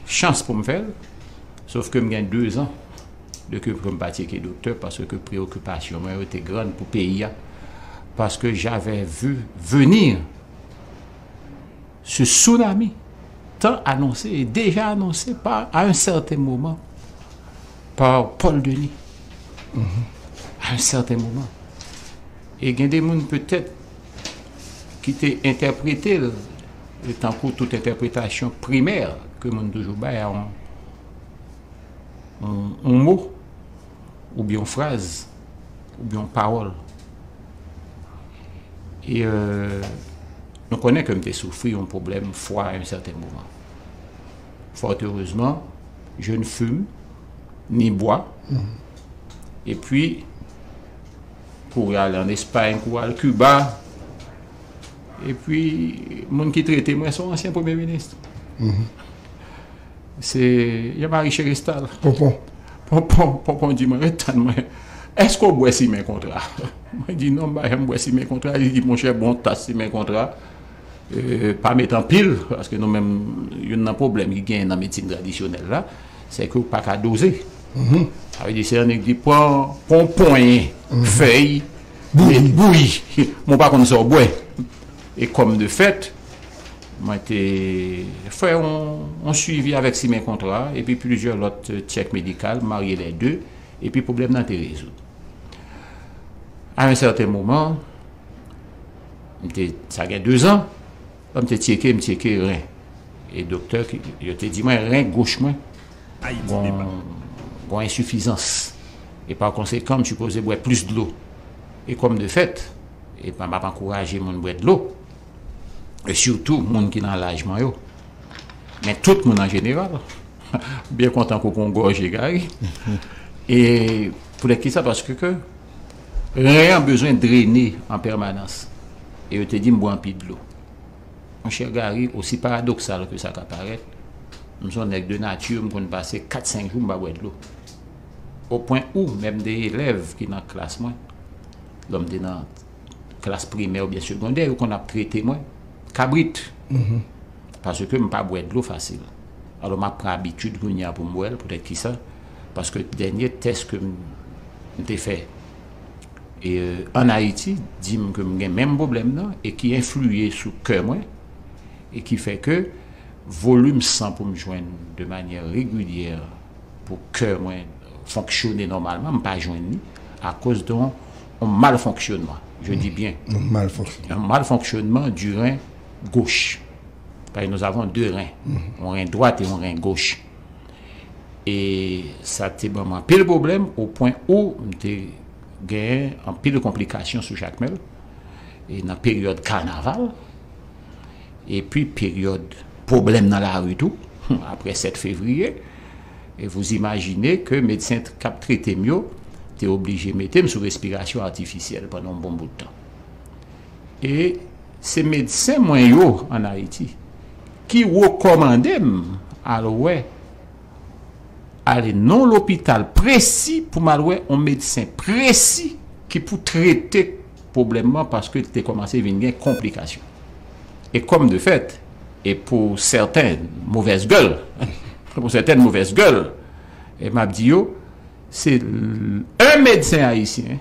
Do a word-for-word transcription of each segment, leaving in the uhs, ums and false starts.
Chans pou m fè l, sof ke m gen dezan de ke pou m pa tcheke doktè, paske preokipasyon mwen yo te grann pou peyi a, paske j'avais vu venir ce tsunami tant annoncé et déjà annoncé par, à un certain moment, par Paul Denis. À un certain moment. E gen de moun petèt ki te entèprete l, e tankou tout entèpretasyon primè ke moun toujou bay a yon, yon, yon mo, oubyen yon fraz, oubyen yon pawòl. E euh, nou konnen ke m te soufri yon pwoblèm fwa a yon sèten moman. Fort heureusement, je ne fume ni bois. Epi, kouri al an Espay, kouri al Kiba. Epi, moun ki trete mwen se yon ansyen premye minis. Se Jean-Marie Chérestal. Ponpon. Ponpon, Ponpon di mwen, ret tann mwen. Èske w bwè simen kontra? Mwen di non, m pa janm bwè simen kontra. Li di, monchè, bon tas simen kontra. Euh, pa met anpil, paske nou menm, youn nan pwoblèm ki genyen nan medsin tradisyonèl la, se ke w pa ka doze. Sa vle di, se yon nèg ki pran, pran yon ponyen fèy, met bouyi. Mwen pa konn sa w bwè. E kòm de fèt, mwen te fè yon, yon swivi avèk simen kontra, epi plizyè lòt tchèk medikal, marye lè de, epi pwoblèm nan te rezoud. A yon sèten moman, m te, sa gen dezan, lè m te tcheke, m tcheke ren. E doktè, ki- yo te di mwen, ren goch mwen gon, gon ensifizans. E pa konsekan, m sipoze bwè plis dlo. E kòm de fèt, e pa m ap ankouraje moun bwè dlo. E sitou moun ki nan laj mwen yo. Men tout moun an jeneral. Byen kontan ke w pran yon gòje, Gary. E poutèt kisa? Paske ke ren an bezwen drene an pèmanans. E yo te di m bwè anpil dlo. Monchè Gary, osi paradoksal ke sa ka parèt, m se yon nèg de nati, m konn pase kat senk jou m pa bwè dlo. O pwen ou, menm de elèv ki nan klas mwen, lè m te nan klas primè oubyen segondè, yo konn ap trete mwen kabrit. Paske m pa bwè dlo fasil. Alò, m ap pran abitid kounye a pou m bwè l. Poutèt kisa? Paske dènye tès ke m, m te fè, e, ann Ayiti, di m ke m gen menm pwoblèm nan e ki enfliye sou kè mwen, e ki fè ke volim san pou m jwenn de manyè regilyè pou kè mwen fonksyone nòmalman, m pa jwenn li akoz de yon, yon malfonksyonman. Je dis bien, yon malfonksyonman du rein gauche. Paske nous avons deux reins, yon ren dwat e yon ren goch. E sa te ban mwen anpil pwoblèm, o pwen ou m te gen anpil konplikasyon sou Jakmèl, e nan peryòd kanaval, epi peryòd pwoblèm nan lari tou, apre sèt fevriye. E vous imaginez ke medsen k ap trete m yo te oblije mete m sou respirasyon atifisyèl pandan yon bon bout tan. E se medsen mwen yo ann Ayiti ki rekòmande m al wè, ale nan yon lopital presi pou m al wè yon medsen presi ki pou trete pwoblèm nan, paske l te kòmanse vin gen konplikasyon. E kòm de fèt, e pou sèten movèz gèl, pou sèten movèz gèl, e m ap di yo, se un médecin haïtien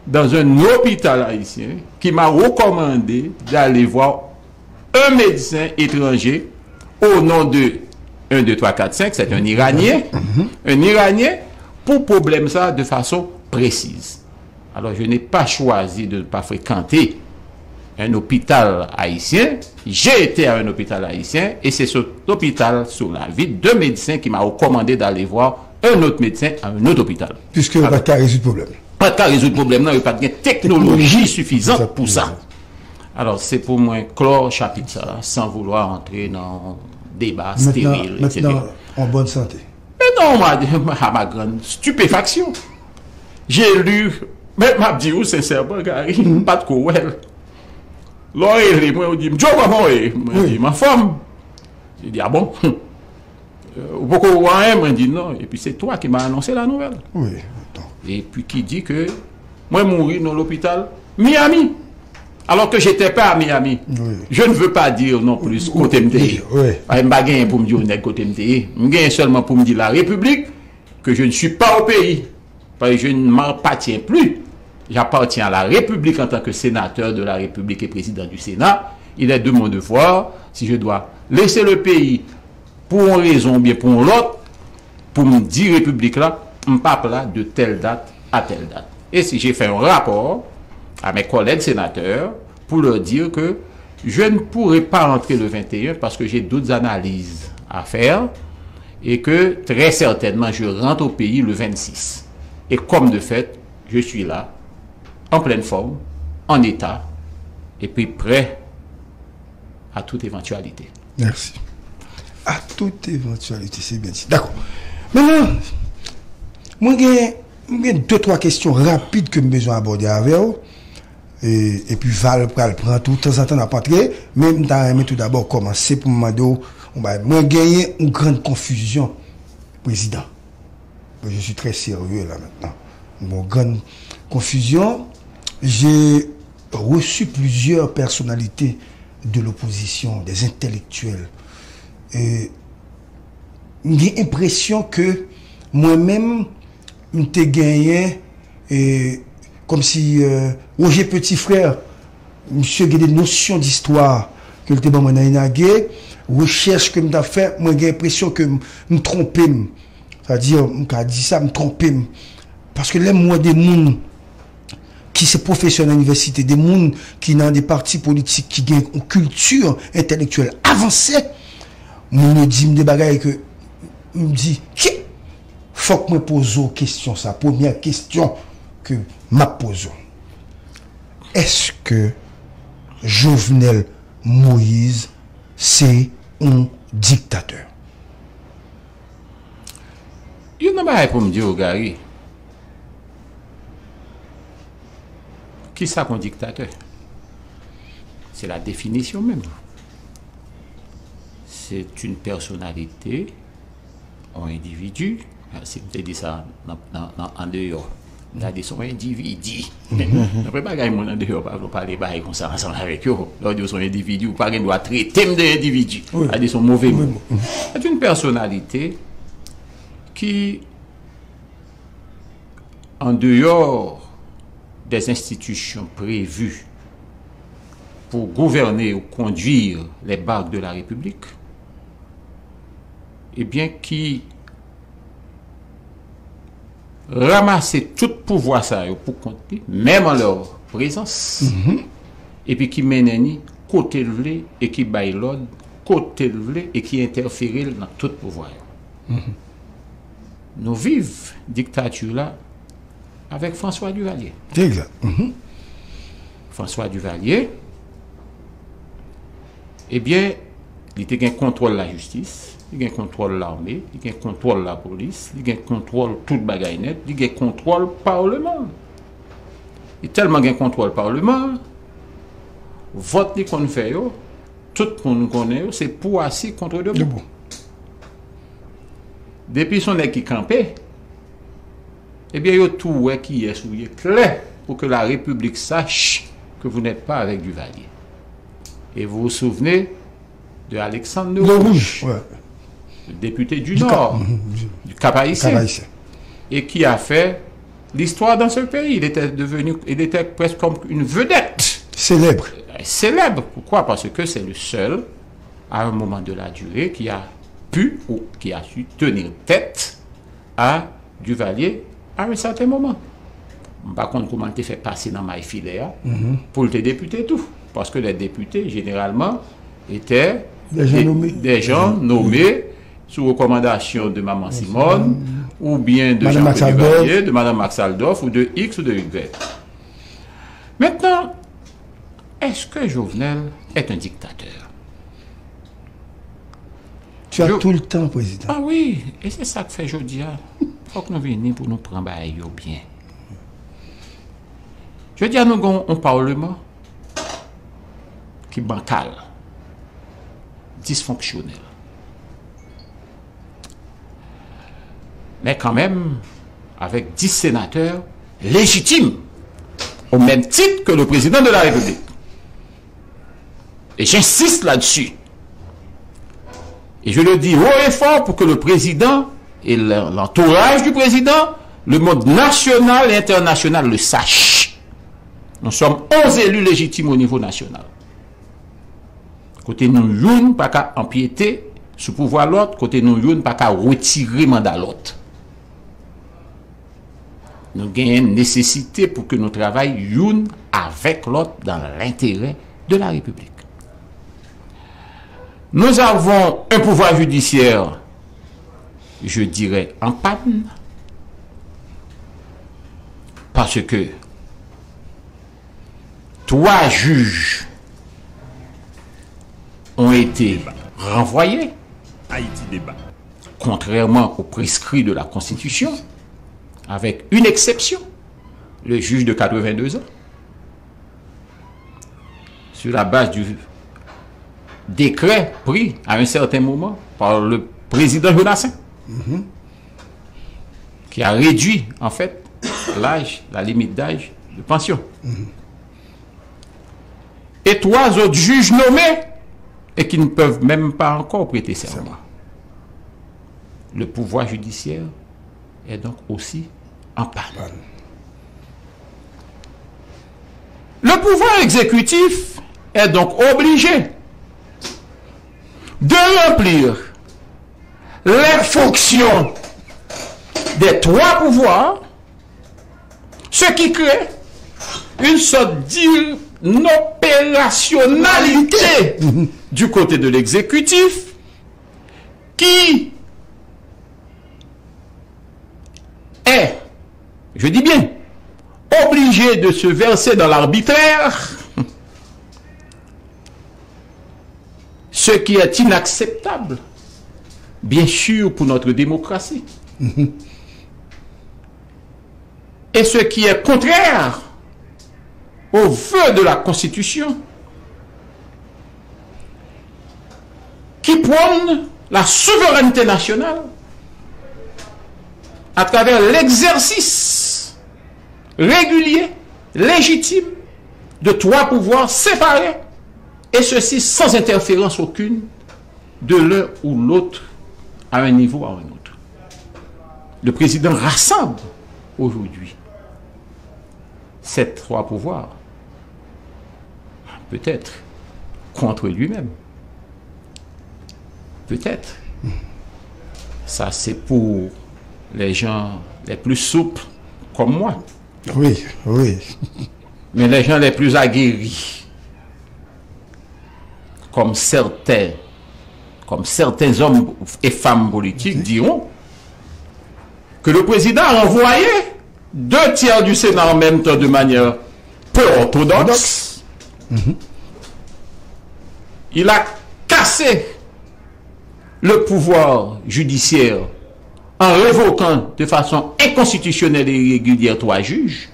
dans un hôpital haïtien qui m'a recommandé d'aller voir un médecin étranger au nom de un, deux, trois, quatre, cinq, c'est un Iranien, un Iranien, pour problème ça de façon précise. Alors, je n'ai pas choisi de ne pas fréquenter un hôpital haïtien. J'ai été à un hôpital haïtien et c'est cet hôpital sur la ville de médecins qui m'a recommandé d'aller voir un autre médecin à un autre hôpital. Puisque yo pa t ka rezoud pwoblèm. Pa t ka rezoud pwoblèm nan, yo pa t gen teknoloji sifizan pou sa. Alò, se pou mwen klò chapit sa, sans vouloir entrer dans débat stérile, et cetera. Maintenant, en bonne santé. E non, ma, ma, à ma grande stupéfaction, j'ai lu, men m ap di ou sensèman, Gary, m pa t ko wè l. Lè w rele mwen, ou di m, Joe, kòman w ye? Mwen di, m anfòm. Li di, ah bon? Euh, ou poko wè anyen? Mwen di, non. Et puis, c'est toi qui m'as annoncé la nouvelle. Et puis, qui dit que mwen mouri nan lopital Miami. Alors que j'étais pas à Miami. Je ne veux pas dire non plus kote m te ye. Paske m pa genyen pou m di yon nèg kote m te ye. M genyen sèlman pou m di la République que je ne suis pas au pays. Parce que je ne m'appartiens plus. J'appartiens à la République en tant que sénateur de la République et président du Sénat. Il est de mon devoir, si je dois laisser le pays pour une raison ou bien pour l'autre, pour me dire République là, m p ap la de telle date à telle date. Et si j'ai fait un rapport à mes collègues sénateurs pour leur dire que je ne pourrai pas rentrer le vingt et un parce que j'ai d'autres analyses à faire et que très certainement je rentre au pays le vingt-six. Et comme de fait, je suis là, en pleine forme, en état, et puis prêt à toute éventualité. Merci. À toute éventualité, c'est bien dit. D'accord. Maintenant, mwen gen mwen gen de twa kesyon rapid ke m bezwen abòde avè w. E, epi Val pral pran tou, tanzantan n ap antre, men m ta renmen tou dabò kòmanse pou m mande w yon bagay. Mwen genyen yon grann konfizyon, prezidan. Je suis très sérieux là maintenant. Une grande confusion. J'ai reçu plusieurs personnalités de l'opposition, des intellectuels. E m gen enpresyon ke mwen menm, m te genyen, e, kòmsi, euh, Roger Petit Frère, misye gen de nosyon distwa ke l te ban mwen nan inage, rechèch ke m t ap fè, mwen gen enpresyon ke m, m twonpe m. Sa di, m ka di sa, m twonpe m. Paske lè m wè de moun ki se pwofesè nan inivèsite, de moun ki nan de pati politik ki gen yon kilti entèlektyèl avanse, moun yo di m de bagay ke m di, ki, fòk mwen poze w kesyon sa. Premyè kesyon ke m ap poze w. Èske Jovenel Moïse se yon diktatè? Youn nan bagay pou m di w, Gary, kisa k yon diktatè? Se la definisyon menm. C'est une personnalité, yon endividi, si m te di sa nan, nan, nan, andeyò, m ta di se yon endividi. Nan premye bagay, moun andeyò pa vle pale bagay konsa ansanm avèk yo. Lè w di w se yon endividi, ou pa gen dwa trete m de endividi. Sa di se yon move mo. C'est une personnalité qui, en dehors des institutions prévues pour gouverner ou conduire les barques de la République, eh bien, qui ramasse tout pouvwa sa yo pou kont li, menm an lè prezans, epi ki mennen ni kote l vle e ki bay lòd kote l vle e ki entèfere l nan tout pouvwa yo. Nou viv diktati la avèk François Duvalier. Egzak. François Duvalier, ebyen, li te gen kontwòl lajistis, li gen kontwòl lame, li gen kontwòl lapolis, li gen kontwòl tout bagay nèt, li gen kontwòl palman. Li tèlman gen kontwòl palman, vòt li konn fè yo, tout moun konnen yo, se pour assis contre debout. Depi se yon nèg ki kanpe, ebyen, yo tou wè kiyès ou ye klè pour que la République sache que vous n'êtes pas avec Duvalier. Et vous vous souvenez de Alexandre de Rouge, le député du Nord, du Cap-Haïtien, et qui a fait l'histoire dans ce pays. Il était devenu, il était presque comme une vedette. Célèbre. Célèbre. Pourquoi? Parce que c'est le seul, à un moment de la durée, qui a pu ou qui a su tenir tête à Duvalier à un certain moment. M pa konn kòman l te fè pase nan may filè a pou l te depite tou. Paske les députés, généralement, étaient des gens nommés, des gens nommés sous recommandation de Maman Simone, ou bien de Jean-Claude Duvalier, de Madame Max Aldorf, ou de X ou de Y. Maintenant, est-ce que Jovenel est un dictateur? Tu as tout le temps, président. Ah wi, e se sa k fè jodi a, fòk nou vini pou nou pran bagay yo byen. Jodi a, nou gen yon palman ki bankal, disfonksyonèl. Men kanmenm, avèk dis senatè lejitim, au même titre que le président de la République. Et j'insiste là-dessus. Et je le dis haut et fort pour que le président et le- l'entourage du président, le monde national et international le sache. Nous sommes onze élus légitimes au niveau national. Kote nou youn pa ka anpyete sou pouvwa lòt, kote nou youn pa ka retire manda lòt. Nou genyen nesesite pou ke nou travay youn avèk lòt dans l'intérêt de la République. Nous avons un pouvoir judiciaire, je dirais, en panne, parce que trois juges ont été renvoyés, contrairement aux prescrits de la Constitution, avec une exception, le juge de quatre-vingt-deux ans, sur la base du décret pris à un certain moment par le président Jonassaint, qui a réduit, en fait, l'âge, la limite d'âge de pension. Et trois autres juges nommés et qui ne peuvent même pas encore prêter serment. Le pouvoir judiciaire est donc aussi en panne. Le pouvoir exécutif est donc obligé de remplir les fonctions des trois pouvoirs, ce qui crée une sorte d'inopérationnalité du côté de l'exécutif qui est, je dis bien, obligé de se verser dans l'arbitraire, ce qui est inacceptable, bien sûr, pour notre démocratie. Et ce qui est contraire aux vœux de la Constitution, qui prône la souveraineté nationale à travers l'exercice régulier, légitime, de trois pouvoirs séparés, et ceci sans interférence aucune de l'un ou l'autre à un niveau ou à un autre. Le président rassemble aujourd'hui ces trois pouvoirs, peut-être contre lui-même. Peut-être. Ça, c'est pour les gens les plus souples comme moi. Oui, oui. Mais les gens les plus aguerris, comme certains, comme certains hommes et femmes politiques diront, que le président a renvoyé deux tiers du Sénat en même temps de manière peu orthodoxe. Il a cassé le pouvoir judiciaire en révoquant de façon inconstitutionnelle et irrégulière trois juges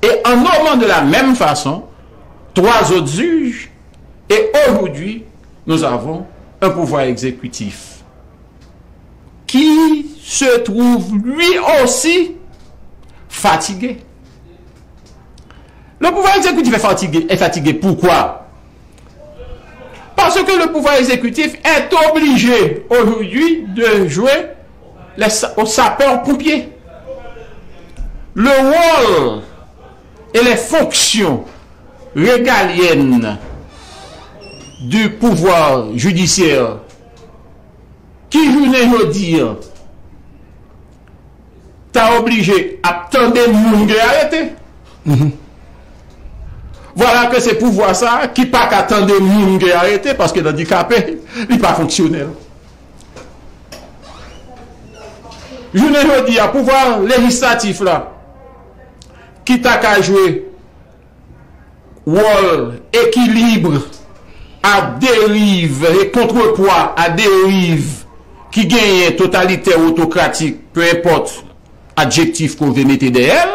et en nommant de la même façon trois autres juges. Et aujourd'hui, nous avons un pouvoir exécutif qui se trouve lui aussi fatigué. Le pouvoir exécutif est fatigué, est fatigué. Pourquoi? Parce que le pouvoir exécutif est obligé aujourd'hui de jouer les, aux sapeurs-pompiers. Le rôle et les fonctions régaliennes du pouvoir judiciaire ki jounen jodi a ta oblije ap tande moun ke arete. Vwala ke se pouvwa sa a ki pa ka tande moun ke arete paske l andikape, li pa fonksyonèl. Jounen jodi a, pouvwa lejislatif la ki ta ka jwe wòl ekilib a deriv e kontrepwa a deriv ki genyen totalitè, otokratik, pe enpòt adjektif ke w vle mete dèyè l,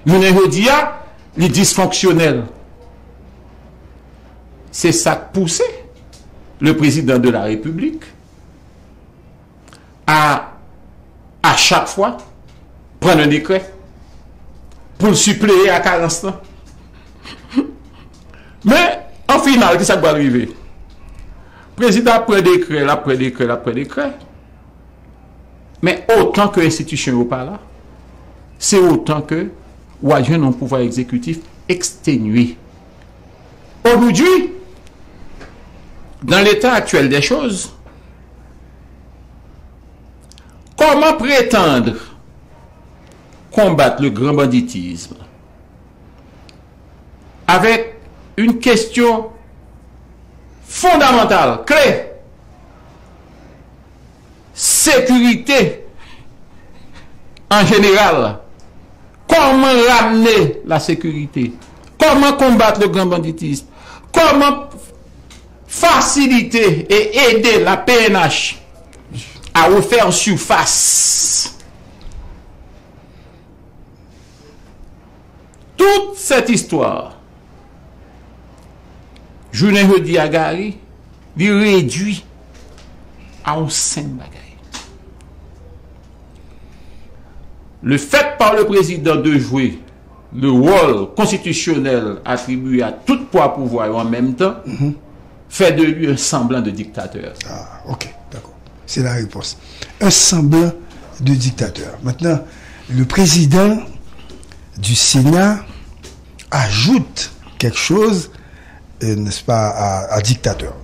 jounen jodi a, li disfonksyonèl. Se sa k pouse le président de la République a, a chak fwa, pran yon dekrè pou l sipleye a karans lan. Men, final, ki sa k pral rive? Prezidan ap pran dekrè, l ap pran dekrè, l ap pran dekrè. Men otan ke enstitisyon yo pa la, se otan ke w a jwenn yon pouvwa egzekitif ekstenye. Aujourd'hui, dans l'état actuel des choses, comment prétendre combattre le grand banditisme avec une question fondamentale, clé, sécurité en général? Comment ramener la sécurité? Comment combattre le grand banditisme? Comment faciliter et aider la P N H à refaire surface? Toute cette histoire, jounen jodi a, Gary, li redui a yon senp bagay. Le fait par le président de jouer le rôle constitutionnel attribué à tout poids pouvoir en même temps fait de lui un semblant de dictateur. Ah, ok, d'accord. C'est la réponse. Un semblant de dictateur. Maintenant, le président du Sénat ajoute quelque chose, euh, n'est-ce pas, à, à dictateur.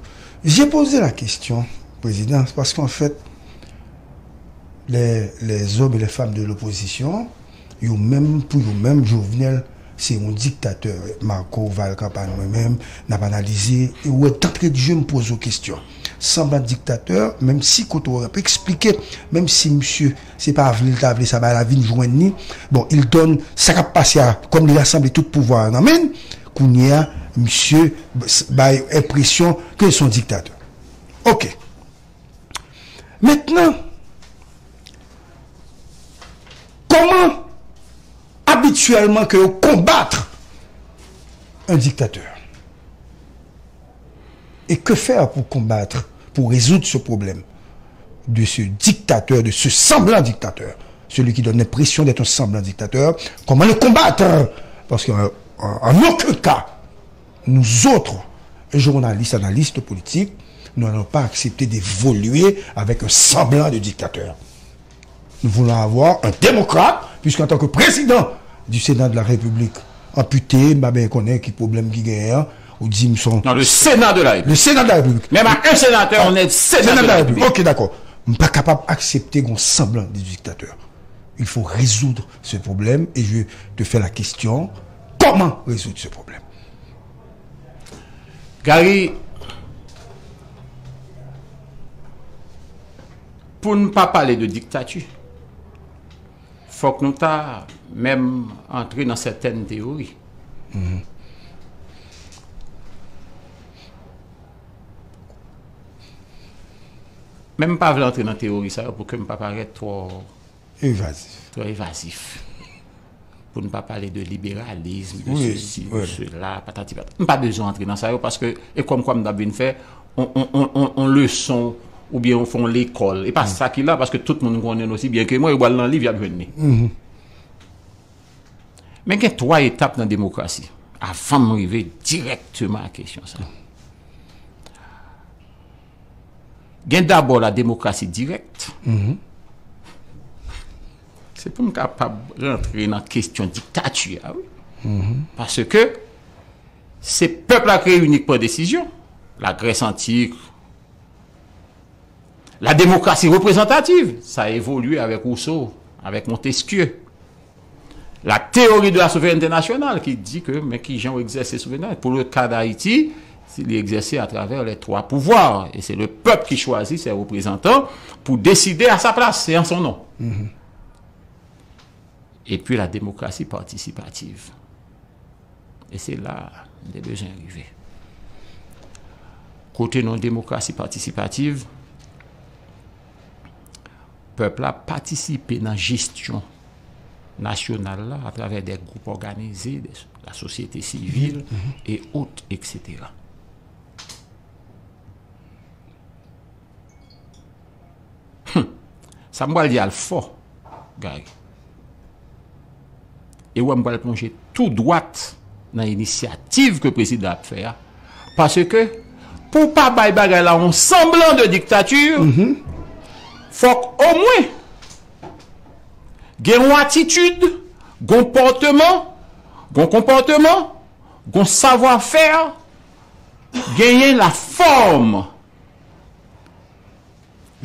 J'ai posé la question, Président, parce qu'en fait, les, les hommes et les femmes de l'opposition, yo menm, pou yo menm, Jovenel se yon diktatè. Marco Val Campagne, mwen menm, n ap analize, e ou wè, d'entrée de jeu, m poze w kesyon. Sanblan diktatè, menm si kote w ap eksplike, menm si misye, se pa vle l ta vle, sa bagay la vin jwenn li. Bon, il donne, sa k ap pase a, kòm li rasanble tout pouvwa a nan men l, kounye a, misye bay enpresyon ke l se yon diktatè. Ok. Mentnan, kòman abityèlman ke yo konbat un dictateur? Et que faire pour combattre, pour résoudre ce problème de ce dictateur, de ce semblant dictateur, celui qui donne l'impression d'être un semblant dictateur? Comment le combattre? Parce qu'en en aucun cas, nous autres, journalistes, analystes politiques, nous n'allons pas accepter d'évoluer avec un semblant de dictateur. Nous voulons avoir un démocrate, puisqu'en tant que président du Sénat de la République, amputé, m pa byen konnen ki pwoblèm ki genyen an, ou di m son... Non, le Sénat de la République. Le Sénat de la République. Même à un sénateur, on est Sénat de la République. Ok, d'accord. M pa kapab aksepte yon semblant de dictateur. Il faut résoudre ce problème et je te fais la question, comment résoudre ce problème? Gary, pou n pa pale de diktati, fòk nou ta menm antre nan sètèn teyori. Men m pa vle antre nan teyori sa yo pou ke m pa parèt twò Evazif. Twò evazif. Pou n pa pale de liberalism, de sesi, de sela, patati patata. M pa bezwen antre nan sa yo paske e kòmkwa m t ap vin fè on, on, on, on, on leson oubyen on fè on lekòl. E pa sa ki la paske tout moun konnen l osi byen ke mwen, yo pral nan liv, y ap jwenn li. Men gen twa etap nan demokrasi avan m rive dirèkteman a kesyon sa. Gen dabò la demokrasi dirèk. Se pou m kapab rantre nan kesyon diktati a, wi. Paske se pèp la ki reyini k pran desizyon. La Grès antik, la demokrasi reprezantativ, sa evolye avèk Rousseau, avèk Montesquieu. La théorie de la souveraineté nationale ki di ke men kijan w egzèse souverènte. Pour le cas d'Haïti, li egzèse à travers les trois pouvoirs. Et c'est le peuple qui choisit ses représentants pour décider à sa place et en son nom. Et puis la démocratie participative. E se la m te bezwen rive. Kote nan demokrasi patisipativ, pèp la patisipe nan jesyon nasyonal la atravè de gwoup òganize, de la sosyete sivil e ot, et cetera. Sa m pral di a l fò, Gary. E w wè m pral plonje tou dwat nan inisyativ ke prezidan ap fè a Paske pou w pa bay bagay la yon sanblan de diktati, fòk omwen gen yon atitid, gon pòteman, gon konpòteman, gon savwa fè, genyen la fòm.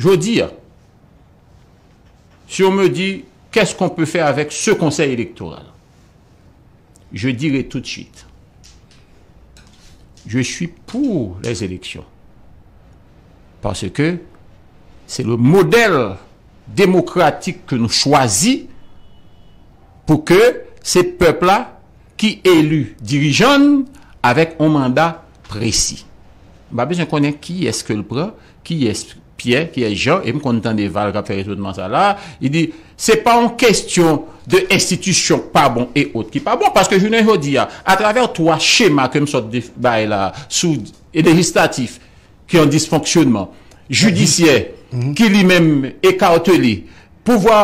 Jodi a, si on me di, qu'est-ce qu'on peut faire avec ce conseil électoral? Je dirai tout de suite, je suis pour les élections. Parce que c'est le modèle démocratique que nous choisissons pour que ces peuples-là ki eli dirijan n avèk yon manda presi. M pa bezwen konnen kiyès ke l pran, kiyès Pyè, kiyès Jan, e m konn tande Val k ap fè retònman sa la, li di, se pa yon kesyon de enstitisyon k pa bon e ot ki pa bon, paske jounen jodi a, atravè twa chema ke m sot bay la, sou lejislatif, ki an disfonksyonman, jidisyè, ki li menm ekatele, pouvwa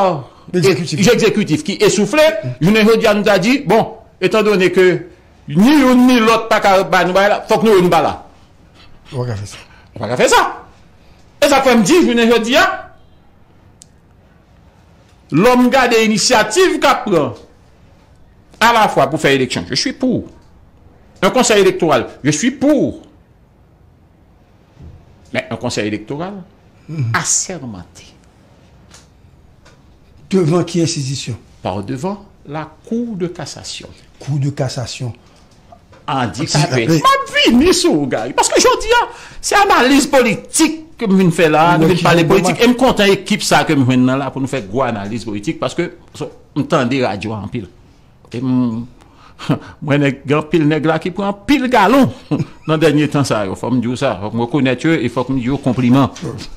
egzekitif ki esoufle, jounen jodi a nou ta di, bon, etandone ke ni youn ni lòt pa ka ba nou bagay la, fòk nou yo nou pa la. Ou pa ka fè sa. Ou pa ka fè sa. E sa k fè m di, jounen jodi a, lè m gade inisyativ k ap pran alafwa pou fè eleksyon, je suis pour. Un conseil électoral, je suis pour. Mais un conseil électoral assermenté. Devan ki enstitisyon? Par devant la Cour de cassation. Kou de kasasyon. Andikape. M ap vini sou ou, Gary. Paske jodi a, se analiz politik ke m vin fè la, nou vin pale politik, e m kontan ekip sa ke m jwenn nan la pou nou fè gwo analiz politik, paske m tande radyo a anpil. E m, mwen nèg, gen anpil nèg la ki pran anpil galon nan dènye tan sa yo. Fò m di w sa, fòk m rekonèt yo e fòk m di yo konpliman.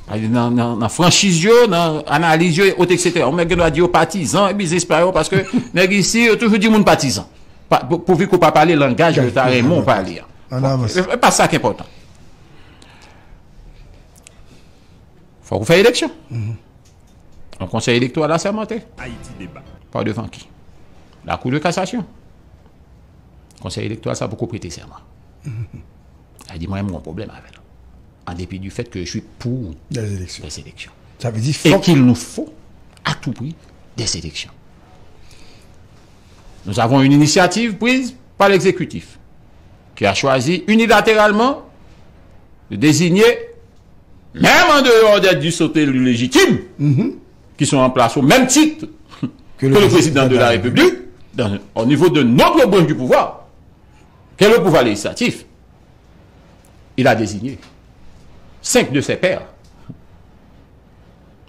Nan, nan, nan franchiz yo, nan analiz yo, et cetera. Yon nèg gen dwa di yo patizan e biznis pa yo, paske nèg isi, yo toujou di moun patizan. Pa, pou, pouvi ke w pa pale langaj yo ta renmen w pale a. E, e pa sa ki enpòtan. Fòk ou fè eleksyon. Yon konsèy elektoral asèmante. Ayiti deba. Pa devan ki? Lakou de kasasyon. Konsèy elektoral sa poko prete sèman. Sa di mwen, m gen yon pwoblèm avè l. En dépit du fait que je suis pour des élections. Des élections. Sa vle di, et fòk qu'il nous faut à tout prix des élections. Nous avons une initiative prise par l'exécutif qui a choisi unilatéralement de désigner, même en dehors des dix-sept élus légitimes qui sont en place au même titre que le président de la République, dans, au niveau de notre branche du pouvoir, qui est le pouvoir législatif, il a désigné cinq de ses pairs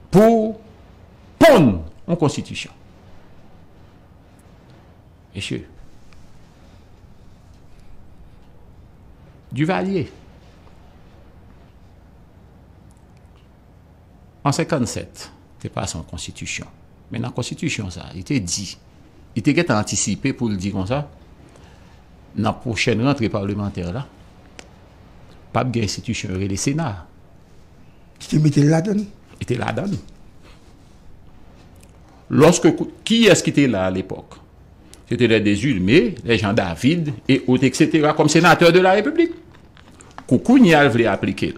pour pondre une constitution. Mesye, Duvalier, an senkannsèt, te pase yon konstitisyon. Men nan konstitisyon sa, li te di, li te gentan antisipe pou l di konsa, nan pwochèn rantre palemantè la, p ap gen enstitisyon yo rele Sena. Ki te mete l ladan l? Li te ladan l. Lòske, kiyès ki te la alepòk? Se te lè Desulme, lè Jean David, e ot, et cetera, kòm senatè de la Repiblik. Kou kounye a l vle aplike l.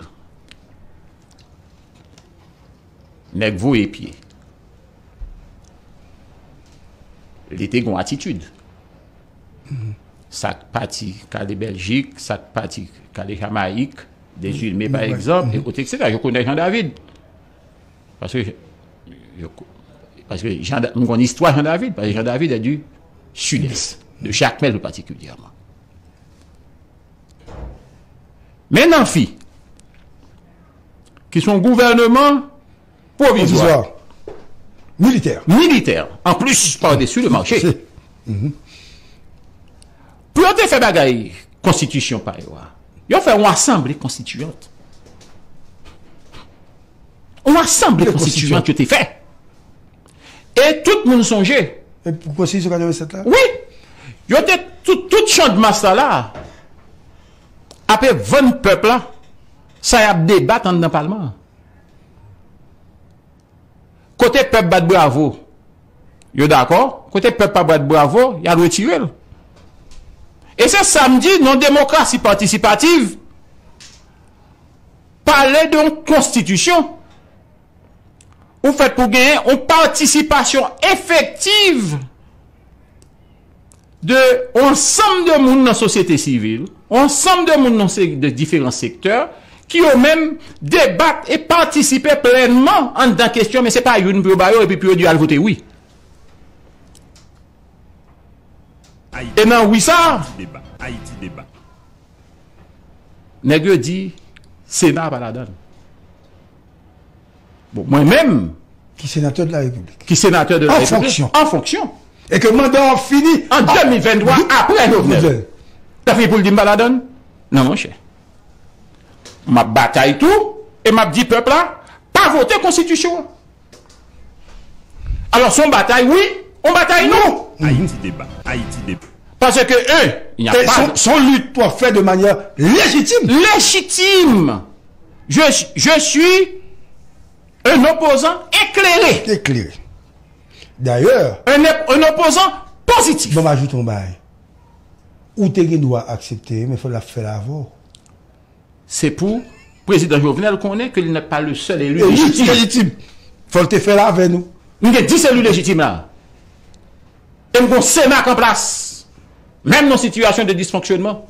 Nèg voye pye. Li te gen yon atitid. Sa k pati k ale Bèljik, sa k pati k ale Jamayik, Desulme, pa egzanp, e ot, et cetera. Je connais Jean David. Paske, je, paske Jean, m konn istwa Jean David, paske Jean David est du sud-est, de Jakmèl plus particulièrement. Men Nanfi, ki se yon gouvènman pwovizwa, militè, militè, an plis, par-dessus le marché. Pou yo te fè bagay konstitisyon pa yo a, yo fè yon asanble konstitiyant. Yon asanble konstitiyant yo te fè. E tout moun sonje. E pou konstitisyon katrevennsèt la? Wi. Yo te tout, tout chandmas sa la, ape vann pèp la sa y ap debat anndan palman an. Kote pèp bat bravo, yo dakò. Kote pèp pa bat bravo, y al retire l. E se sa m di, nan demokrasi patisipativ, pale de yon konstitisyon, ou fèt pou genyen yon patisipasyon efektiv de yon ansanm de moun nan sosyete sivil, yon ansanm de moun nan se- de diferan sektè, ki yo menm debat e patisipe plènman anndan kesyon, men se pa youn pou yo ba yo epi pou yo di al vote wi. E nan wi sa, nèg yo di Sena pa ladan l. Bon, mwen menm, ki senatè de la Repiblik, ki senatè de la Repiblik, an fonksyon, e ke manda w ap fini an de mil venntwa, apre Jovenel, l ap fini pou l di m pa ladan l? Non, monchè. M ap batay tou, e m ap di pèp la, pa vote konstitisyon an. Alò, se yon batay wi, yon batay non. Ayiti deba, Ayiti deba. Paske, en, y a pa, se yon lit w ap fè de manyè lejitim. Lejitim. Je, je suis un opposant éclairé. Éclairé. Dayè, un, un opposant positif. Bon, m ajoute yon bagay. Ou te gen dwa aksepte, men fò l ap fè l avè w. Se pou prezidan Jovenel konnen ke li n'est pas le seul élu lejitim. Lejitim. Fò l te fè l avè nou. Nou gen dis eli lejitim la. E m gon Sena k an plas. Menm nan sitiyasyon de disfonksyonman.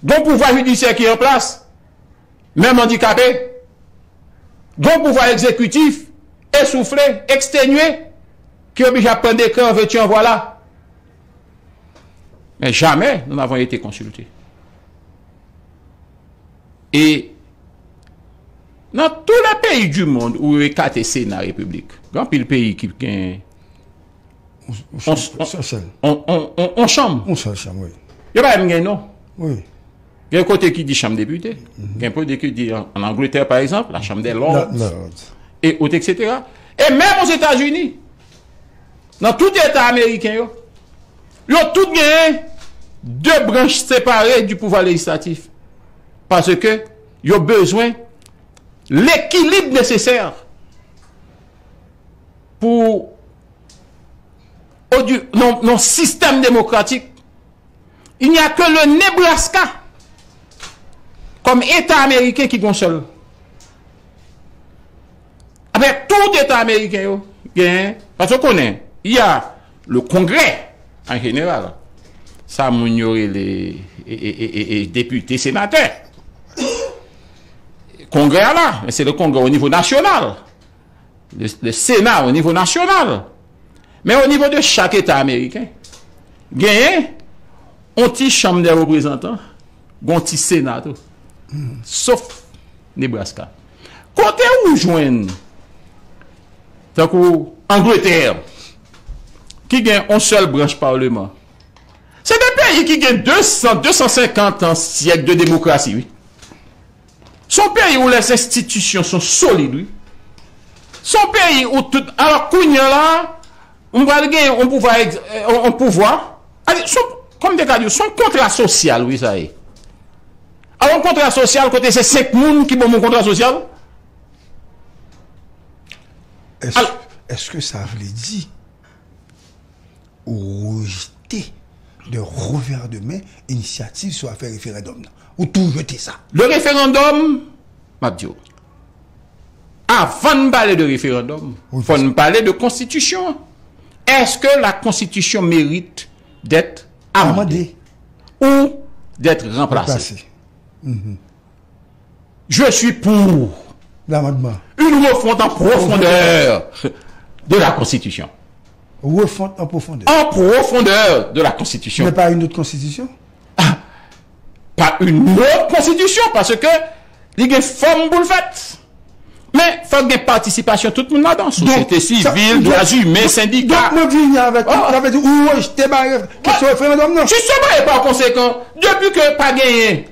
Gon pouvwa jidisyè ki an plas. Menm andikape. Gon pouvwa egzekitif esoufle, ekstenye, ki oblije ap pran dekrè an vèti an vwala. Mais jamais nous n'avons été consultés. E nan tous les pays du monde où yo ekate Sena Repiblik, gen anpil peyi ki gen yon, yon, yon chanm. Yon sèl chanm, wi. Yo pa menm gen non. Wi. Gen kote ki di chanm depite, gen kote ki di an, an Angletè, pa egzanp, la Chambre des Lords, e ot, et cetera. E menm Ozetazini, nan tout eta ameriken yo, yo tout genyen de branch separe du pouvoir législatif. Paske yo bezwen lekilib nesesè pou, nan, nan sistèm demokratik. Il n'y a que le Nebraska comme État américain ki gon sèl. Apre tout eta ameriken yo genyen, paske w konnen, il y a le Congrès en général. Sa moun yo rele e, e, e, e, e depite, senatè. Kongrè a la, men se le Congrès au niveau national. Le, le Sénat au niveau national. Men o nivo de chak eta ameriken, genyen yon ti chanm de reprezantan, gon ti Sena tou. Sof Nebraska. Kote ou jwenn, tankou Angletè, ki gen yon sèl branch paleman? Se de peyi ki gen de san, de san senkant an, syèk de demokrasi, wi. Se yon peyi où les institutions sont solides, wi. Se yon peyi où tout, alò, kounye a la, m pral gen yon pouvwa, yon pouvwa, se yon, kòm te ka di, se yon kontra sosyal, wi, sa ye. Alò, yon kontra sosyal, kote se senk moun ki ban m yon kontra sosyal? Èske, èske sa vle di ou rejte de revè de men inisyativ sou afè referandòm nan? Ou tou rejte sa? Le référendum, m ap di w, avan n pale de referandòm, fò n pale de konstitisyon. Est-ce que la constitution mérite d'être amendée ou d'être remplacée? Je suis pour l'amendement, une refonte en profondeur de la Constitution. Refonte en profondeur. En profondeur de la Constitution. Mais pas une autre constitution? Ah, pas une autre constitution, paske li gen fòm pou l fèt. Men fòk gen patisipasyon tout moun ladan. Sosyete sivil, dwa imen, sendika. Donk, mwen vini avèk, sa vle di, ou rejte bay kesyon referandòm nan? Jisteman, e pa konsekan, depi ke pa genyen,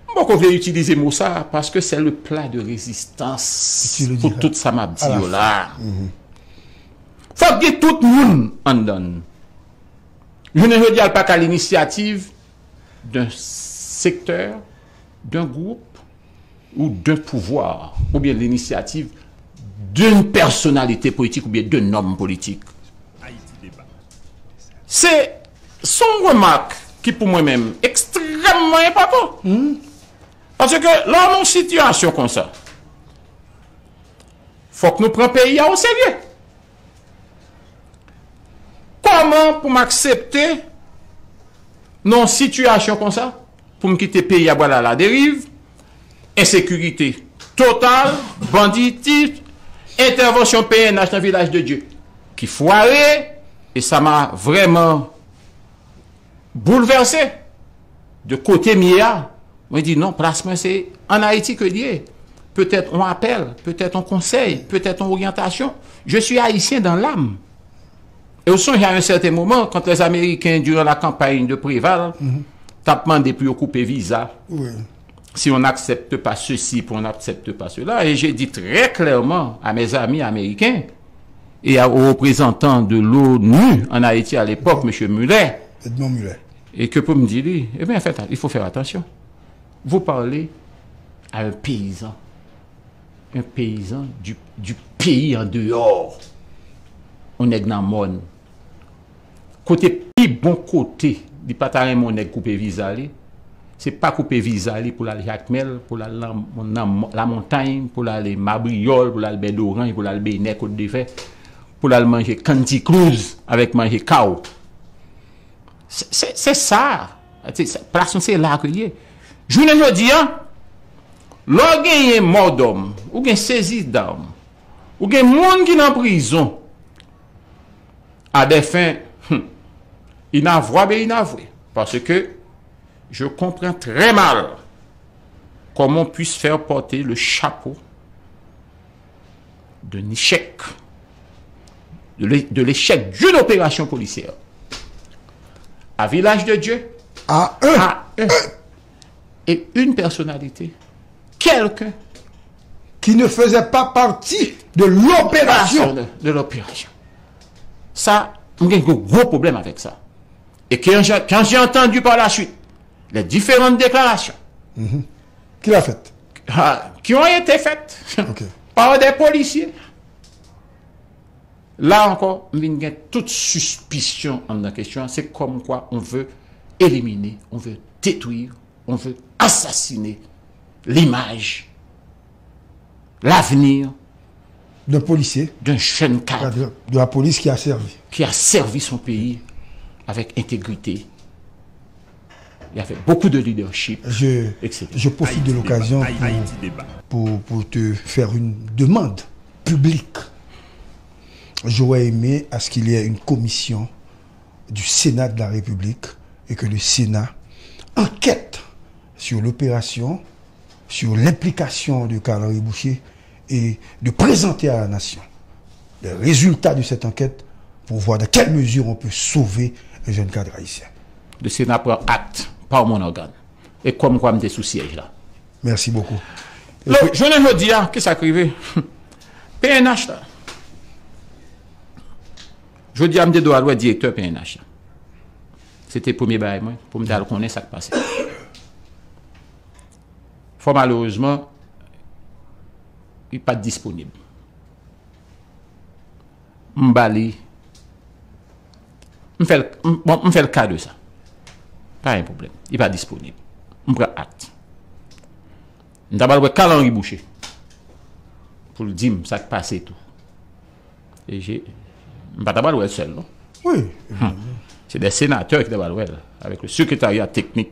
m poko vle itilize mo sa, paske se le pla de rezistans pou tout sa m ap di yo la. Fòk gen tout moun anndan l. Jounen jodi a, l pa ka l'initiative d'un secteur, d'un groupe ou d'un pouvoir, oubyen l'initiative d'une personnalité politique oubyen d'un homme politique. Se, se yon remak ki pou mwen menm ekstrèmman enpòtan. Paske lè w nan yon sitiyasyon konsa, fòk nou pran peyi a oserye. Kòman pou m aksepte nan yon sitiyasyon konsa, pou m kite peyi a pral aladeriv, ensekirite total, banditis, entèvansyon P N H nan Vilaj de Dye ki fware, e sa m a vrèman boulvèse de kote m ye a. Mwen di non, plas mwen se ann Ayiti ke l ye. Petèt yon apèl, petèt yon konsèy, petèt yon oryantasyon. Je suis haïtien dans l'âme. E w sonje a yon sèten moman, quand les Américains, durant la campagne de Préval, t ap mande pou yo koupe viza. Si on n'accepte pas ceci, puis on n'accepte pas cela. Et j'ai dit très clairement à mes amis américains et à- aux représentants de l'ONU en Haïti à l'époque, M. Muller, Edmond Muller. Et que pour me dire, eh bien, faites, il faut faire attention. Vous parlez à un paysan, un paysan du, du pays en dehors. On nèg nan mòn. Kote pi bon kote li pa ta renmen yon nèg koupe viza li, se pa koupe viza li pou l al Jakmèl, pou l al nan, nan lamontay, pou l ale Mabriyòl, pou l al Bèdoranj, pou l al Benè, Kotdefè, pou l al manje kantiklouz avèk manje kaw. Se, se, se sa. Se, se, plas nou se la ke l ye. Jounen jodi a, lè w genyen mòdòm, ou gen sezi dam, ou gen moun ki nan prizon, à des fins, hmm, inavouables et inavouées. Parce que je comprends très mal comment on puisse faire porter le chapeau d'un échec, de l'é- de l'échec d'une opération policière à Village de Dieu, à un, à un et une personnalité, quelqu'un qui ne faisait pas partie de l'opération. De, de l'opération. Sa, m gen gwo, gwo pwoblèm avèk sa. Et quand j'ai, quand j'ai entendu par la suite les différentes déclarations, mhm, qui l'a fait, ah, qui ont été faites, ok, par des policiers, la encore, m vin gen tout sispisyon anndan kesyon an. C'est comme quoi on veut éliminer, on veut détruire, on veut assassiner l'image, l'avenir d'un policier, d'un jeune cadre, de la police qui a servi, qui a servi son pays avec intégrité et avec beaucoup de leadership, je, et cetera. Je profite de l'occasion pour, pour, pour te faire une demande publique. J'aurais aimé à ce qu'il y ait une commission du Sénat de la République et que le Sénat enquête sur l'opération, sur l'implication de Carl-Henri Boucher et de présenter à la nation les résultats de cette enquête pour voir dans quelle mesure on peut sauver un jeune cadre haïtien. Le Sénat prend acte par mon organe. E kòm kwa m te sou syèj la. Merci beaucoup. Donk, jounen jodi a, kisa k rive? P N H la. Jodi a, m te dwe al wè direktè P N H la. Se te premye bagay mwen, pou m t al konnen sa k pase. Fò malerezman, li pa t disponib. M ba li, m fè l, m, bon, m fè l ka de sa. Pa gen pwoblèm. Li pa disponib. M pran akte. M ta pral wè Carl Henry Boucher pou l di m sa k pase tou. E je, m pa ta pral wè l sèl, non. Wi. Se de senatè ki ta pral wè l, avèk le sekretarya teknik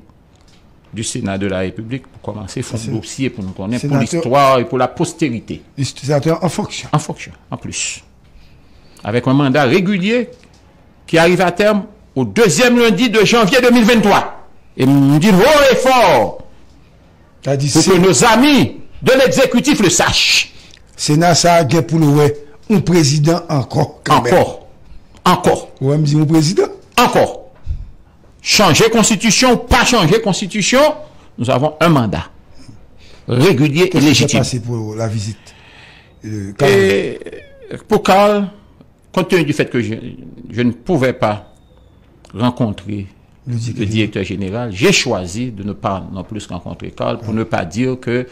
du Sénat de la République pou kòmanse fè yon dosye pou nou konnen, pou listwa e pou la postérité. Senatè an fonksyon. An fonksyon, an plis. Avec un mandat régulier qui arrive à terme au deuxième lundi de janvier deux mille vingt-trois. E m di l haut et fort, pou ke nos amis de l'exécutif le sachent. Sena sa a gen pou l wè yon prezidan ankò, kanmenm. Ankò. Ankò. Ou wè m di yon prezidan? Ankò. Chanje konstitisyon ou pa chanje konstitisyon, nous avons un mandat régulier et légitime. Qu'est-ce qui s'est passé pour la visite, euh, Carl? Et pour Carl, compte tenu du fait que je, je ne pouvais pas rencontrer le directeur général, j'ai choisi de ne pas non plus rencontrer Carl pour ne pas dire que,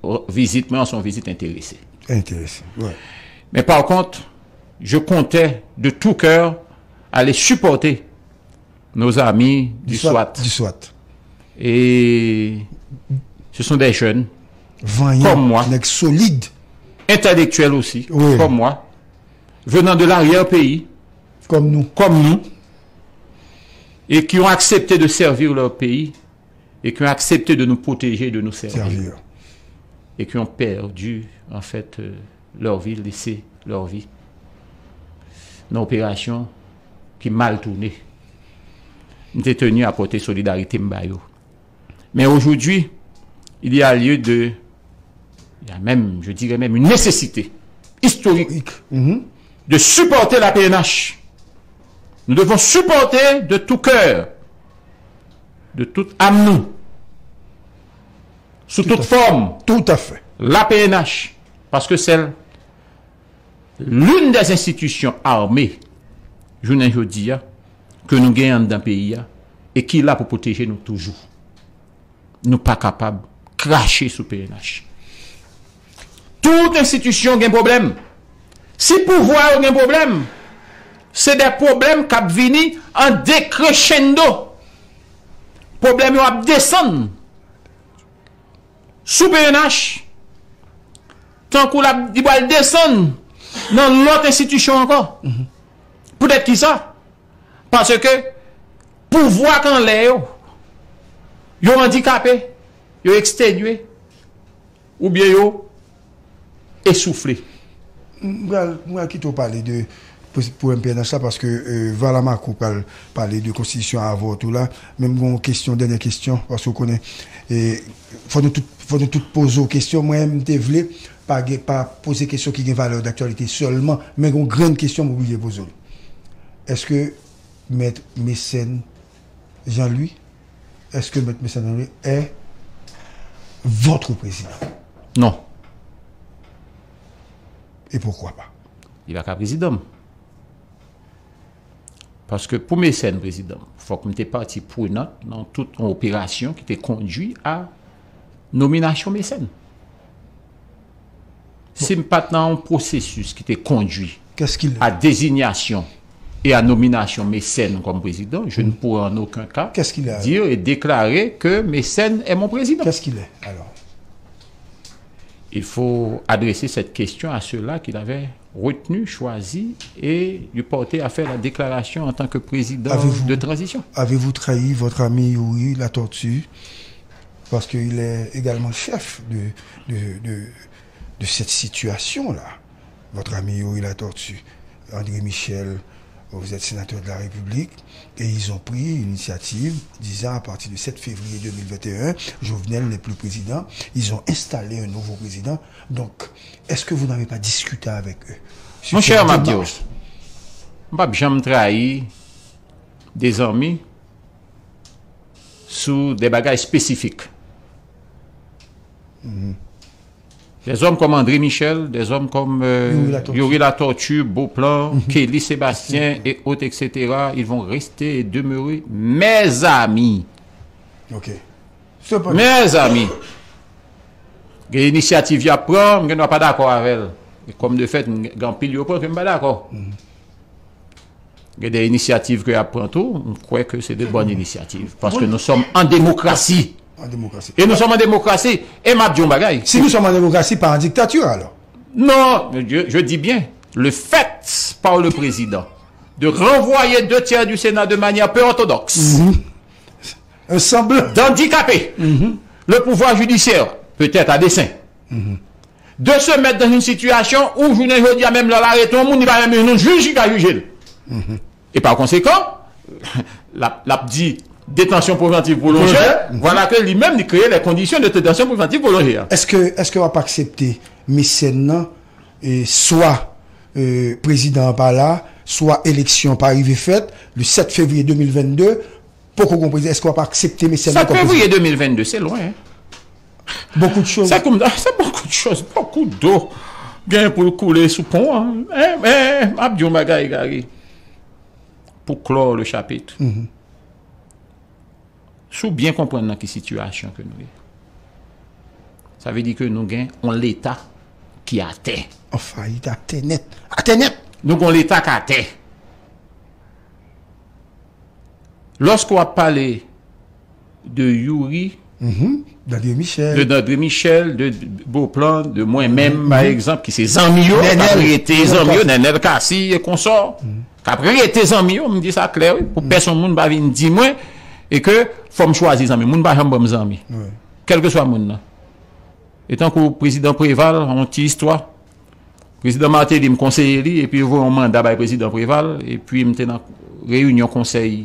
euh, vizit mwen an se yon vizit enterese. Enterese, wi. Mais par contre, je comptais de tout cœur aller supporter nos amis du swat. Du swat. Et Ce sont des jeunes, vanyan, comme moi, nèg solid, intellectuels aussi, oui, comme moi, venant de l'arrière-pays, comme nous, comme nous, et qui ont accepté de servir leur pays, et qui ont accepté de nous protéger, de nous servir, servir, et qui ont perdu, en fait, euh, leur vie, laissé leur vie nan operasyon ki mal tounen. M te teni a pote solidarite m ba yo. Men aujourd'hui, il y a lieu de, il y a même, je dirais même, une nécessité historique de supporter la P N H. Nous devons supporter de tout cœur, de toute âme, nous, sous toute forme, tout à fait, la P N H, parce que c'est l'une des institutions armées, jounen jodi a, ke nou genyen anndan peyi a, e ki la pou pwoteje nou toujou. Nou pa kapab krache sou P N H. Tout enstitisyon gen pwoblèm. Si pouvwa yo gen pwoblèm, se de pwoblèm k ap vini an decrescendo. Pwoblèm yo ap desann sou P N H, tankou l ap, li pral desann nan lòt enstitisyon ankò. Poutèt ki sa? Paske pouvwa k anlè yo, yo andikape, yo ekstenye, oubyen yo esoufle. M pral, m pral kite w pale de pou, pou M P N H la, paske, euh, Valamako pral pale de konstitisyon avè w tou la. Men m gen yon kesyon, dènyè kesyon, paske w konnen, e, fò nou tout, fò nou tout poze w kesyon. Mwen, m te vle pa gen, pa poze kesyon ki gen valè daktyalite sèlman, men gen yon grenn kesyon m oblije poze w. Èske Mèt Mécène Jean-Louis, est-ce que Maître Mécène Jean-Louis est votre président? Non. Et pourquoi pas? Li pa ka prezidan m. Paske pou Mécène prezidan m, fòk m te pati prenant nan tout yon operasyon ki te kondui a nominasyon Mécène. Si m pa t nan yon pwosesis ki te kondui a dezinyasyon e a nominasyon Mécène kòm prezidan, je ne pourrais en aucun cas dire et déclarer que Mécène est mon président. Qu'est-ce qu'il est, alors? Il faut adresser cette question à ceux-là qui l'avaient retenu, choisi et lui porter à faire la déclaration en tant que président de transition. Avez-vous trahi votre ami Youri Latortue? Parce qu'il est également chef de, de, de, de cette situation-là. Votre ami Youri Latortue, André Michel, vous êtes sénateur de la République, et ils ont pris une initiative disant à partir du sept février deux mille vingt et un, Jovenel n'est plus président, ils ont installé un nouveau président. Donc, est-ce que vous n'avez pas discuté avec eux sur cette démarche? Monchè, m ap di w, m p ap janm trayi de zanmi sou de bagay espesifik. Des hommes comme André Michel, des hommes comme euh, Youri Latortue, Beauplan, Kelly Sébastien et autres, et cetera, ils vont rester et demeurer mes amis. Ok. Mes amis. Gen inisyativ y ap pran, m gen dwa pa dakò avè l. E kòm de fèt, m gen anpil yo pran ke m pa dakò. Gen de inisyativ ke y ap pran tou, m kwè ke se de bòn inisyativ. Paske nou sòm an demokrasi. En démocratie. E nou sòm an demokrasi. E m ap di yon bagay. Si nous sommes en démocratie, pas en dictature, alors. Non, je, je dis bien, le fait par le président de renvoyer deux tiers du Sénat de manière peu orthodoxe, un semblant, d'handicaper le pouvoir judiciaire, peut-être à dessein, de se mettre dans une situation où, jounen jodi a, menm lè l arete yon moun, li pa menm jwenn yon jij ki ka jije l. E pa konsekan, l ap, l ap di détention préventive prolongée, voilà que li menm li kreye les conditions de détention préventive prolongée a. Est-ce que, est-ce que w ap aksepte Mécène nan, e swa, e, prezidan an pa la, swa eleksyon pa rive fèt, le sept février deux mille vingt-deux, poko gon prezidan, èske w ap aksepte Mécène nan kòm prezidan? Sept février deux mille vingt-deux, c'est loin, hein. Beaucoup de choses. C'est comme, c'est beaucoup de choses, beaucoup d'eau gen pou l koule sou pon an. Eh, eh, m ap di yon bagay, Gary, pou clore le chapitre. Si w byen konprann nan ki sitiyasyon ke nou ye, sa vle di ke nou gen yon Leta ki atè. An fayit, atè nèt. Atè nèt! Nou gen yon Leta k atè. Lòske w ap pale de Youri, Dandre Michel. De Dandre Michel, de Beauplan, de mwen menm, pa egzanp, ki se zanmi yo, k ap rete zanmi yo, Nènèl Cassy e konsò, k ap rete zanmi yo, m di sa klè, wi, pou pèsonn moun pa vin di mwen, e ke fò m chwazi zanmi. Moun pa janm ban m zanmi. Kèlkeswa moun nan. E tankou prezidan Préval, yon ti istwa. Prezidan Martelly, m konseye li, epi yo voye yon manda bay prezidan Préval, epi m te nan reyinyon konsèy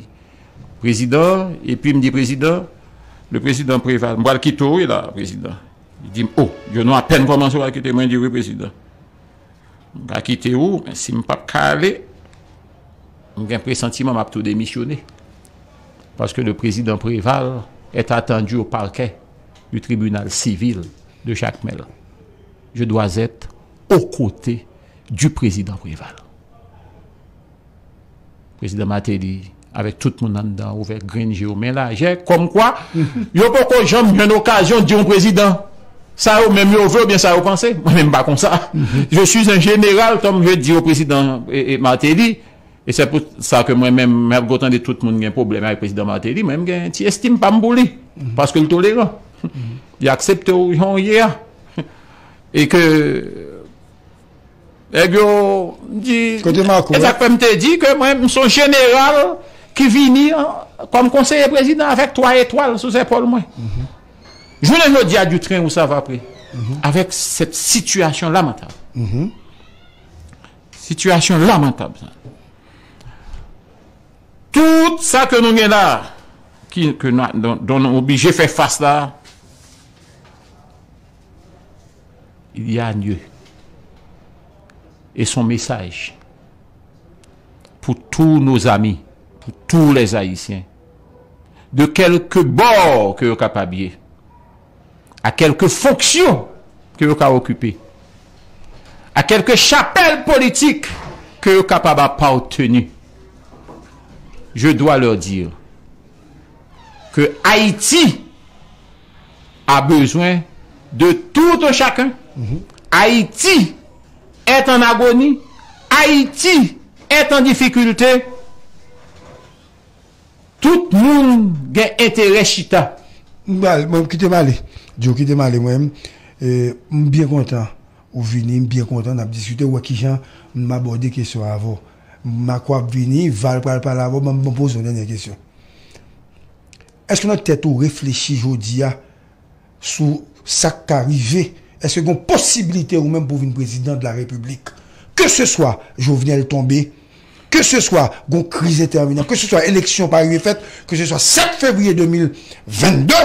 prezidan, epi m di prezidan, le prezidan Préval, m pral kite w wi la, prezidan. Li di m, o, Jono apèn kòmanse w pral kite mwen, di wi, prezidan. M ka kite w, men si m p ap ka ale, m gen presantiman m ap tou demisyone. Parce que le président Préval est attendu au parquet du tribunal civil de Jacmel. Je dois être aux côtés du président Préval. Prezidan Martelly, avèk tout moun anndan, ouvè grenn je yo, men lajè, kòmkwa, yo poko janm jwenn okazyon di yon prezidan sa yo menm yo vle oubyen sa yo panse. Mwen menm pa konsa. Je suis un général, comme je dis au président e, e, Martelly, e se pou sa ke mwen menm, m ap gwo tande tout moun gen pwoblèm avèk prezidan Martelly, mwen m gen ti estim pa m pou li, paske l toleran. Li aksepte w jan w ye a. E ke Nèg yo di, kote Marco, e sa k fè m te di ke mwen, m se yon jeneral ki vini an, kòm konseye prezidan avèk twa etwal sou zepòl mwen. Jounen jodi a, du train où ça va près. Avec cette situation lamentable. Situation lamentable, sa. Tout sa ke nou gen la, ki, ke nou, dont, dont nou oblije fè fas la, il y a un lieu. Et son message pour tous nos amis, pour tous les Haïtiens, de quelque bord que yo kapab ye, à quelque fonction que yo ka okipe, à quelque chapelle politique que yo kapab apateni, je dois leur dire que Haïti a besoin de tout un chacun. Haïti est en agonie. Haïti est en difficulté. Tout moun gen enterè chita. M pral, mwen, kite m ale. Djo, kite m ale, mwen. E, m byen kontan ou vini, m byen kontan n ap diskite, ou wè kijan m abòde kesyon avè w. Marco ap vini, Val pral pale avè w, ban m, ban m poze yon dènye kesyon. Èske nan tèt ou reflechi jodi a sou sa k ka rive? Èske gen posiblite ou menm pou vin prezidan de la repiblik? Ke se swa Jovenel tonbe, ke se swa gon kriz entèvenan, ke se swa eleksyon pa rive fèt, ke se swa sèt fevriye de mil vennde,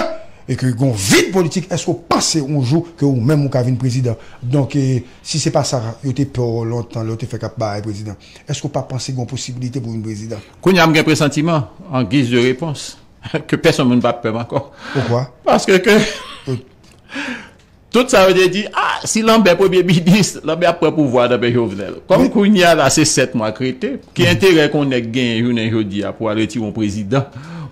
e ke gon vid politik, èske w panse yon jou ke ou menm ou ka vin prezidan? Donk, e, si se pa sa yo te pè w lontan, lè yo te fèk ap bay prezidan, èske w pa panse gon posiblite pou vin prezidan? Kounye a, m gen presantiman, an giz de repons, ke pèsonn moun p ap pè m ankò. Poukwa? Paske ke tout sa yo te di, a, si Lambert premye minis, Lambert ap pran pouvwa nan men Jovenel. Kòm kounye a la, se sèt mwa k rete, ki enterè ke yon nèg genyen jounen jodi a pou al retire yon prezidan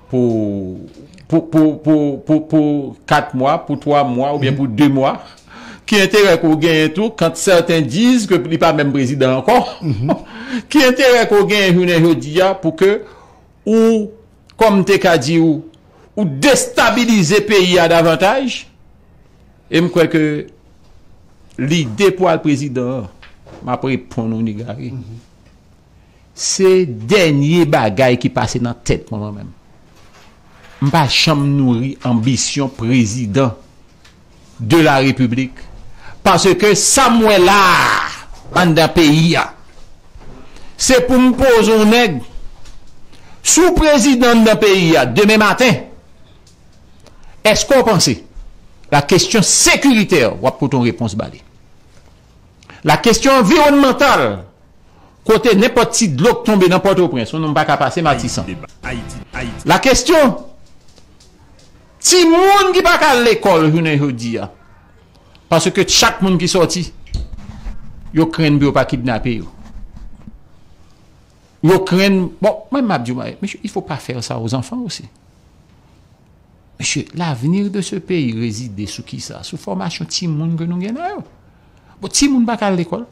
pou, pou, pou, pou, pou, pou kat mwa, pou twa mwa, oubyen pou de mwa? Ki enterè ke w genyen tou, quand certains disent que li pa menm prezidan ankò? Ki enterè ke w genyen jounen jodi a pou ke ou, kòm m te ka di w, ou destabilize peyi a davantaj? E m kwè ke lide pou al prezidan an, m ap reponn ou, Nigari. Se dènye bagay ki pase nan tèt mwen, mwen menm. M pa janm nouri anbisyon prezidan de la repiblik. Paske sa m wè la a, anndan peyi a, se pou m poze yon nèg, si w prezidan anndan peyi a, demen maten, èske w panse la kesyon sekiritè, w ap pote yon repons ba li? La kesyon anviwònmantal, kote nenpòt ti dlo k tonbe nan Pòtoprens, yon nonm pa ka pase Matisan. La kesyon timoun ki pa ka al lekòl jounen jodi a, paske chak moun ki sòti, yo krenn pou yo pa kidnape yo. Yo krenn, bon, mwen m ap di w, mesye, il faut pas faire ça aux enfants aussi. Mesye, l'avenir de ce pays réside sou kisa? Sou fòmasyon timoun ke nou gen nan yo. Bon, timoun pa ka al lekòl.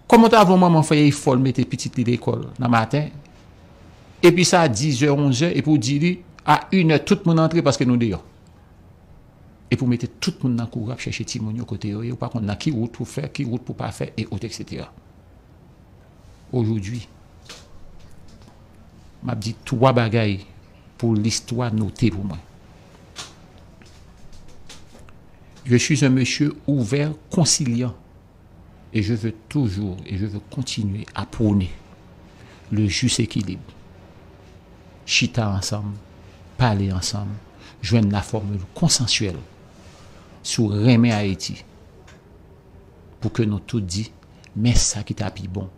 Kòman w ta vle yon manman fè efò l mete pitit li lekòl nan maten, epi sa a dizè, onzè, epi w di li, a inè, tout moun antre paske nou deyò? Epi w mete tout moun nan kouri ap chèche timoun yo kote yo ye, ou pa konn nan ki wout pou fè, ki wout pou pa fè, e ot, et cetera. Ojodwi, m ap di twa bagay pou listwa note pou mwen. Je suis un monsieur ouvert, conciliant, et je veux toujours et je veux continuer à prôner le juste équilibre. Chita ansanm, pale ansanm, jwenn la formil konsansyèl si w renmen Ayiti, pou ke nou tout di, men sa ki ta pi bon,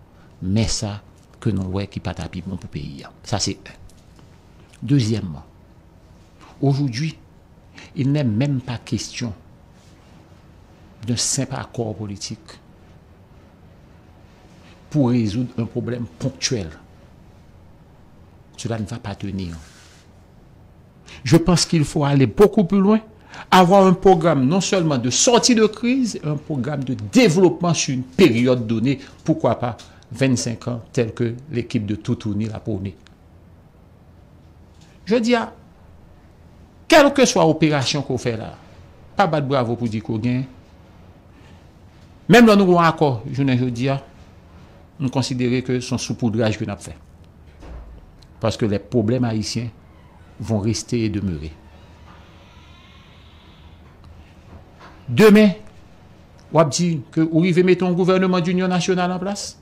men sa ke nou wè ki pa ta pi bon pou peyi a. Sa se en. Dezyèmman, aujourd'hui, il n'est même pas question d'un simple accord politique pour résoudre un problème ponctuel. Cela ne va pas tenir. Je pense qu'il faut aller beaucoup plus loin, avoir un programme non seulement de sortie de crise, un programme de développement sur une période donnée, pourquoi pas vingt-cinq ans, tel que l'équipe de Toutouni l'a prôné. Jodi a, kèlkeswa operasyon ke w fè la, pa bat bravo pou di ke w genyen. Menm lè nou gon akò jounen jodi a, m konsidere ke se yon soupoudraj ke n ap fè. Parce que les problèmes haïtiens vont rester et demeurer. Demen, w ap di ke ou rive mete yon gouvènman d'inyon nasyonal an plas.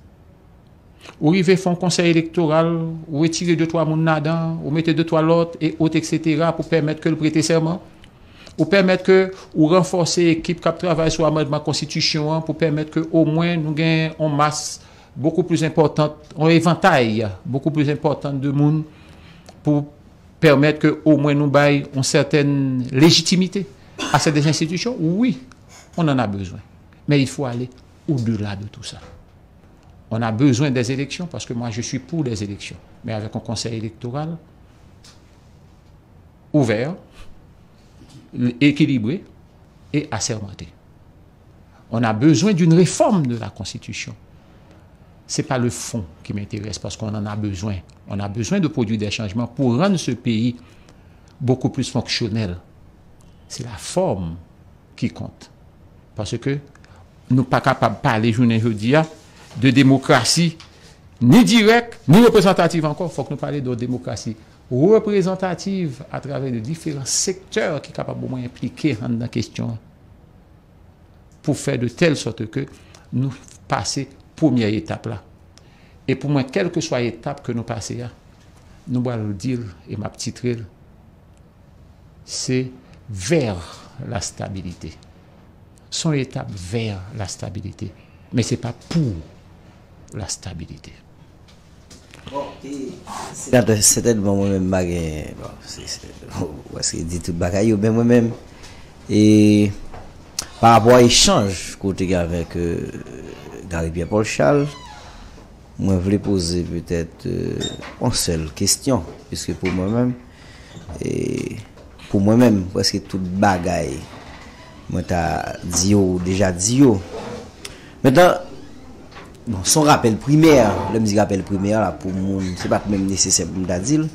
Ou rive fè yon konsèy elektoral, ou retire de twa moun ladan, ou mete de twa lòt, e ot, et cetera, pou pèmèt ke l prete sèman. Ou pèmèt ke ou ranfòse ekip k ap travay sou amandman konstitisyon an, pou pèmèt ke omwen nou gen yon mas beaucoup plus importante, yon evantay beaucoup plus important de moun pou pèmèt ke omwen nou bay yon sètèn lejitimite à ces institutions. Oui, on en a besoin. Mais il faut aller au-delà de tout ça. On a besoin des élections parce que moi, je suis pour des élections, mais avec un conseil électoral ouvert, équilibré et assermenté. On a besoin d'une réforme de la Constitution. C'est pas le fond qui m'intéresse parce qu'on en a besoin. On a besoin de produire des changements pour rendre ce pays beaucoup plus fonctionnel. C'est la forme qui compte. Parce que nou pa kapab pale jounen jodi a de demokrasi ni dirèk, ni reprezantativ ankò. Fòk nou pale de demokrasi reprezantativ atravè de diferan sektè ki kapab omwen enplike anndan kesyon an pou fè de tèl sòt ke nou pase premyè etap la. E pou mwen, kèlkeswa etap ke nou pase a, nou pral di l, e m ap titre l, c'est vers la stabilité. Se yon etap vers la stabilité, men se pa pou la stabilité. Senatè, sètènman, mwen menm, m pa gen, bon, se, se, ou prèske di tout bagay yo, men mwen menm, e, pa rapò a echanj ke w te gen avèk Gary Pierre Paul Charles, mwen vle poze petèt yon sèl kesyon, piske pou mwen menm, e, pou mwen menm, prèske tout bagay mwen ta di yo, ou deja di yo. Mentnan, bon, se yon rapèl primè, lè m di rapèl primè la, pou moun, se pa t menm nesesè pou m ta di l,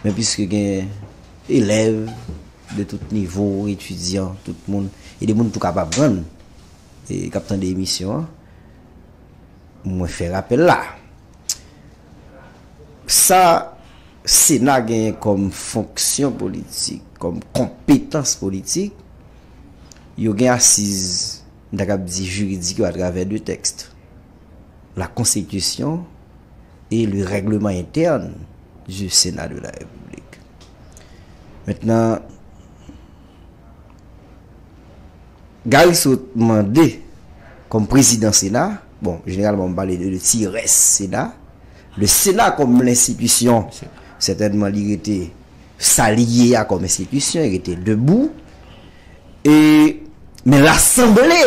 men piske gen elèv de tout nivo, etidyan, tout moun, e de moun tou ka pa aprann, e k ap tande emisyon an, mwen fè rapèl la. Sa Sena genyen kòm fonksyon politik, kòm konpetans politik, yo gen asiz, m ta kab di, jiridik yo atravè de tèks, la Constitution et le règlement interne du Sénat de la République. Mentnan, Gary sot mande kòm prezidan Sena, bon, jeneralman, m pale de, de ti rès Sena, le Sena kòm lenstitisyon, sètènman, li rete sa li ye a kòm enstitisyon, li rete debou, e, men lasanble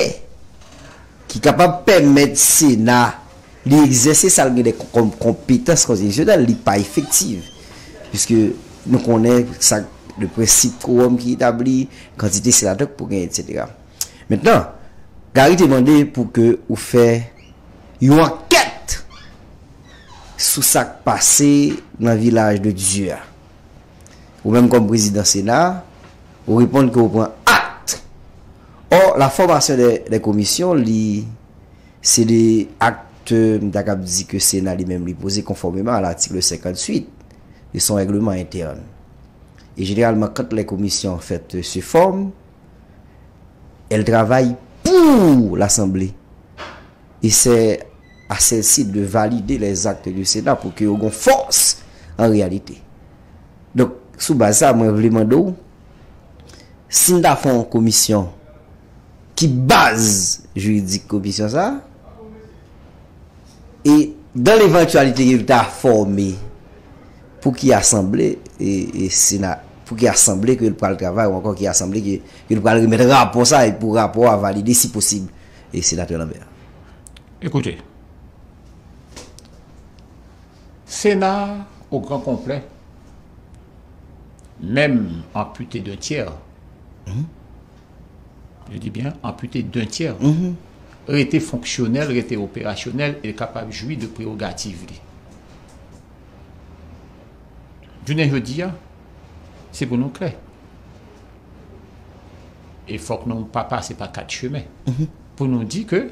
ki kapab pèmèt Sena li egzèse sa l gen de kòm konpetans konstitisyonèl, li pa efektiv. Piske nou konnen sa, le prensip kowòm ki etabli, kantite senatè k pou genyen, etsetera. Mentnan, Gary te mande pou ke ou fè yon ankèt sou sa k pase nan Vilaj de Dye a. Ou menm kòm prezidan Sena, ou reponn ke ou pran akt Or, la formation des, des commissions, li, se de actes, m ta kab di ke Sena li menm li poze konfòmeman a l'article cinquante-huit de son règlement interne. Et généralement, quand les commissions, en fait, se forment, elles travaillent pour l'Assemblée. Et c'est à celle-ci de valider les actes du Sénat pour que yo gon fòs an reyalite. Donk, sou baz sa, mwen vle mande w, si n ta fè yon komisyon, ki baz jiridik komisyon sa, e dans l'éventualité ke l ta fòme, pou ki asanble, e, e Sena, pou ki asanble ke l pral travay, ou ankò ki asanble ke, ke l pral remèt rapò sa, e pou rapò a valide, si posib, e Senatè Lambert? Écoutez, Sénat au grand complet, même amputé d'un tiers, je dis bien amputé d'un tiers, rete fonksyonèl, rete operasyonèl e kapab jwi de prerogativ li. Jounen jodi a, se pou nou klè. E fòk nou pa pase pa kat chemen pou nou di ke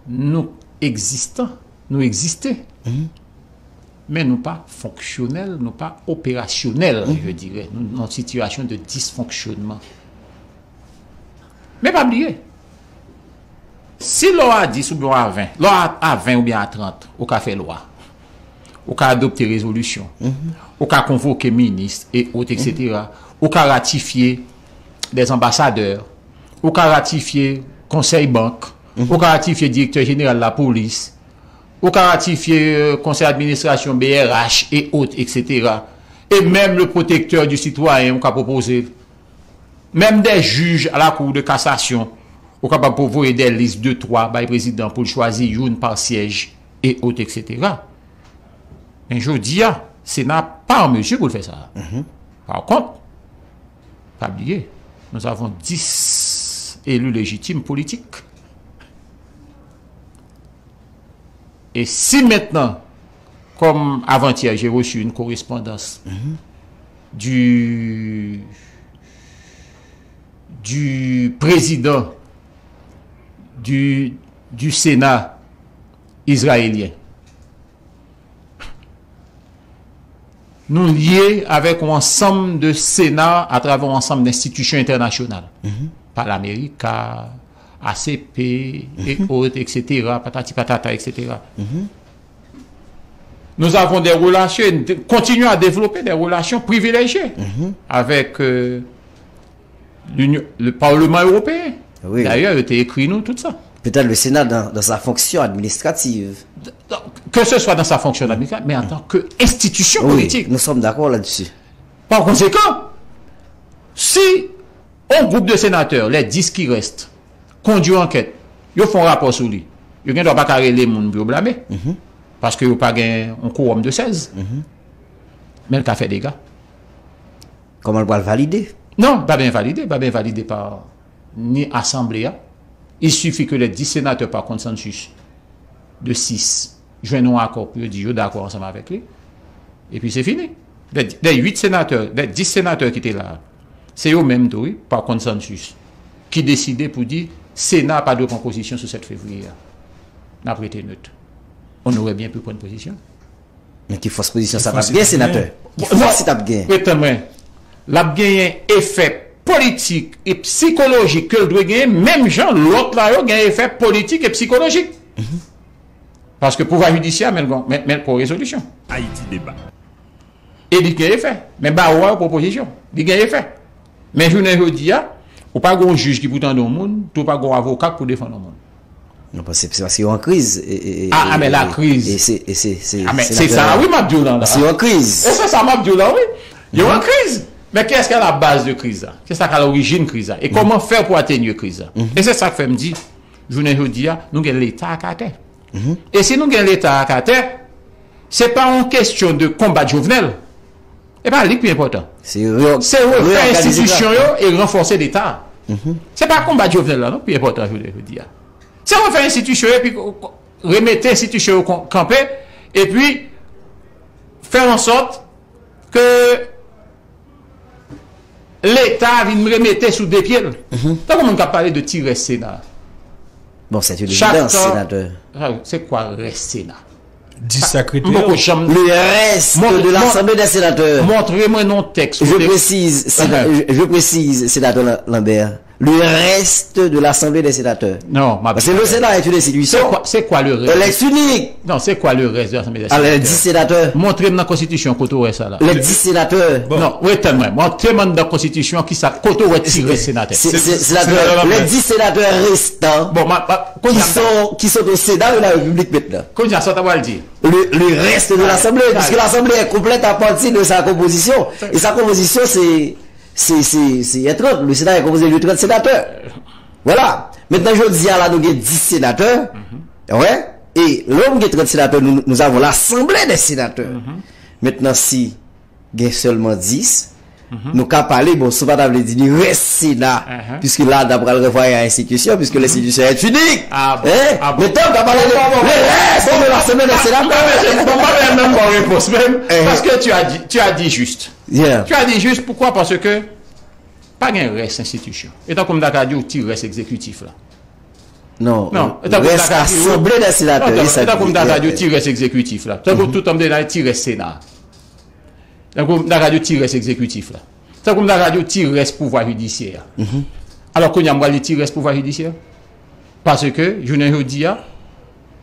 nou egzistan, nou egziste, men nou pa fonksyonèl, nou pa operasyonèl, je dirais. Nou nan yon sitiyasyon de disfonksyonman. Men pa bliye, si lè w a dis oubyen w a ven, lè w a ven oubyen a trant, ou ka fè lwa, ou ka adopte rezolisyon, ou ka konvoke minis e ot, et cetera. Ou ka ratifye des anbasadè, ou ka ratifye konsèy bank, ou ka ratifye direktè jeneral lapolis, ou ka ratifye euh, konsèy administrasyon B R H e ot, et cetera. E menm le protecteur du citoyen, ou ka pwopoze l. Menm de jij a la Cour de cassation, ou kapab voye de lis de twa bay prezidan pou l chwazi youn pa syèj e ot, et cetera. Men jodi a, Sena pa an mezi pou l fè sa. Par contre, pa bliye, nous avons dix élus légitimes politiques. Et si maintenant, comme avant-hier, j'ai reçu une correspondance du, du président du, du Sénat israélien, nou lye avèk yon ansanm de Sena atravè yon ansanm de enstitisyon entènasyonal, pa Lamerika, A C P, e ot, et cetera, patati patata, et cetera. Nous avons des relations, et continuons à développer des relations privilégiées avec euh, l'Union, le Parlement européen. D'ailleurs, il était écrit nous tout ça. Peut-être le Sénat dans, dans sa fonction administrative. Que ce soit dans sa fonction administrative, mais en tant qu'institution politique. Nous sommes d'accord là-dessus. Par conséquent, si yon gwoup de senatè, les dix qui restent, kondui ankèt, yo fè yon rapò sou li, yo gen dwa pa ka rele moun pou yo blame, paske yo pa gen yon kowòm de sèz, men l ka fè dega. Kòman l pral valide? Non, pa byen valide, pa byen valide pa ni asanble a. Il suffit que les dix sénateurs par consensus de sis jwenn yon akò pou yo di yo dakò ansanm avèk li, epi se fini. De, de uit senatè, de dis senatè ki te la a, se yo menm tou, wi, pa konsansis, ki deside pou di Sena pa dwe pran pozisyon sou sèt fevriye a. N ap rete net. On aurait bien pu prendre position. Men ki fòs pozisyon sa t ap gen, senatè? Ki fòs li t ap gen? Ret tann mwen. L ap genyen efè politik e psikolojik ke l dwe genyen, menm jan lòt la yo gen efè politik e psikolojik. Paske pouvwa jidisyè a, men l gon, men, men l gon rezolisyon. Ayiti deba. E li gen efè. Men bawo a yo pran pozisyon. Li gen efè. Men jounen jodi a, ou pa gon jij ki pou tande yon moun, tou pa gon avoka ki pou defann yon moun. Non, paske se paske yo an kriz. E, e, e, ah, ah, men la kriz. E se, e se, se, ah, men se sa, wi, m ap di w lan la. Paske yo an kriz. E se sa m ap di w lan, wi. Yo an kriz. Men kiyès ki a la baz de kriz la? Kiyès ki a lorijin kriz la? E kòman fè pou atenye kriz la? E se sa k fè m di, jounen jodi a, nou gen Leta ak atè. E si nou gen Leta ak atè, se pa yon kesyon de konbat Jovenel. E pa li k pi enpòtan. Se refè enstitisyon yo e ranfòse Leta. Se pa konbat Jovenel la non pi enpòtan jounen jodi a. Se refè enstitisyon yo epi remete enstitisyon yo kanpe epi fè an sòt ke Leta vin remete sou de pye l. Tankou moun k ap pale de ti rès Sena. Bon, c'est une évidence, sénateur. Se kwa rès Sena? Di sa k rete yo. Le reste de l'Assemblée des sénateurs. Montre mwen non tèks. Je précise, je précise, sénateur Lambert. Le reste de l'Assemblée des sénateurs. Non, m ap. Parce que le Sénat est une institution. Se kwa le rès? Elle est unique. Non, se kwa le rès de l'Assemblée des sénateurs? Alors, les dix sénateurs. Montre m nan konstitisyon kote w wè sa la. Les dix sénateurs. Non, ret tann mwen. Montre m anndan konstitisyon ki sa kote w wè ti rès senatè. Sénateur, les dix sénateurs restants. Bon, ma, ma, qui sont, qui sont au Sénat de la République maintenant. Kounye a sa w ta pral di. Le, le reste de l'Assemblée, puisque l'Assemblée est complète à partir de sa composition. Et sa composition, c'est, c'est, c'est, c'est trente. Le Sénat est composé de trente sénateurs. Voilà. Maintenant, jodi a la, nou gen dis senatè. Wè. E lè nou gen trant senatè, nou, nous avons l'Assemblée des sénateurs. Maintenant, si gen sèlman dis, nou ka pale, bon, sa pa ta vle di li rès Sena, puisque là, n ap pral renvwaye a enstitisyon, puisque l'institution est unique. Ah bon? Ah bon? Maintenant, n ap pale de le reste de l'Assemblée des sénateurs. Bon, pa menm, menm bon repons, menm. Parce que tu as dit, tu as dit juste. Yeah. Tu as dit juste, pourquoi? Parce que pa gen rès enstitisyon. E tankou m ta ka di w ti rès egzekitif la. Non, rès Assemblée des sénateurs. E tankou m ta ka di w ti rès egzekitif la. Tankou tout an m te nan ti rès Sena. Tankou m ta ka di w ti rès egzekitif la. Tankou m ta ka di w ti rès pouvwa jidisyè a. Alò kounye a m pral di ti rès pouvwa jidisyè. Paske, jounen jodi a,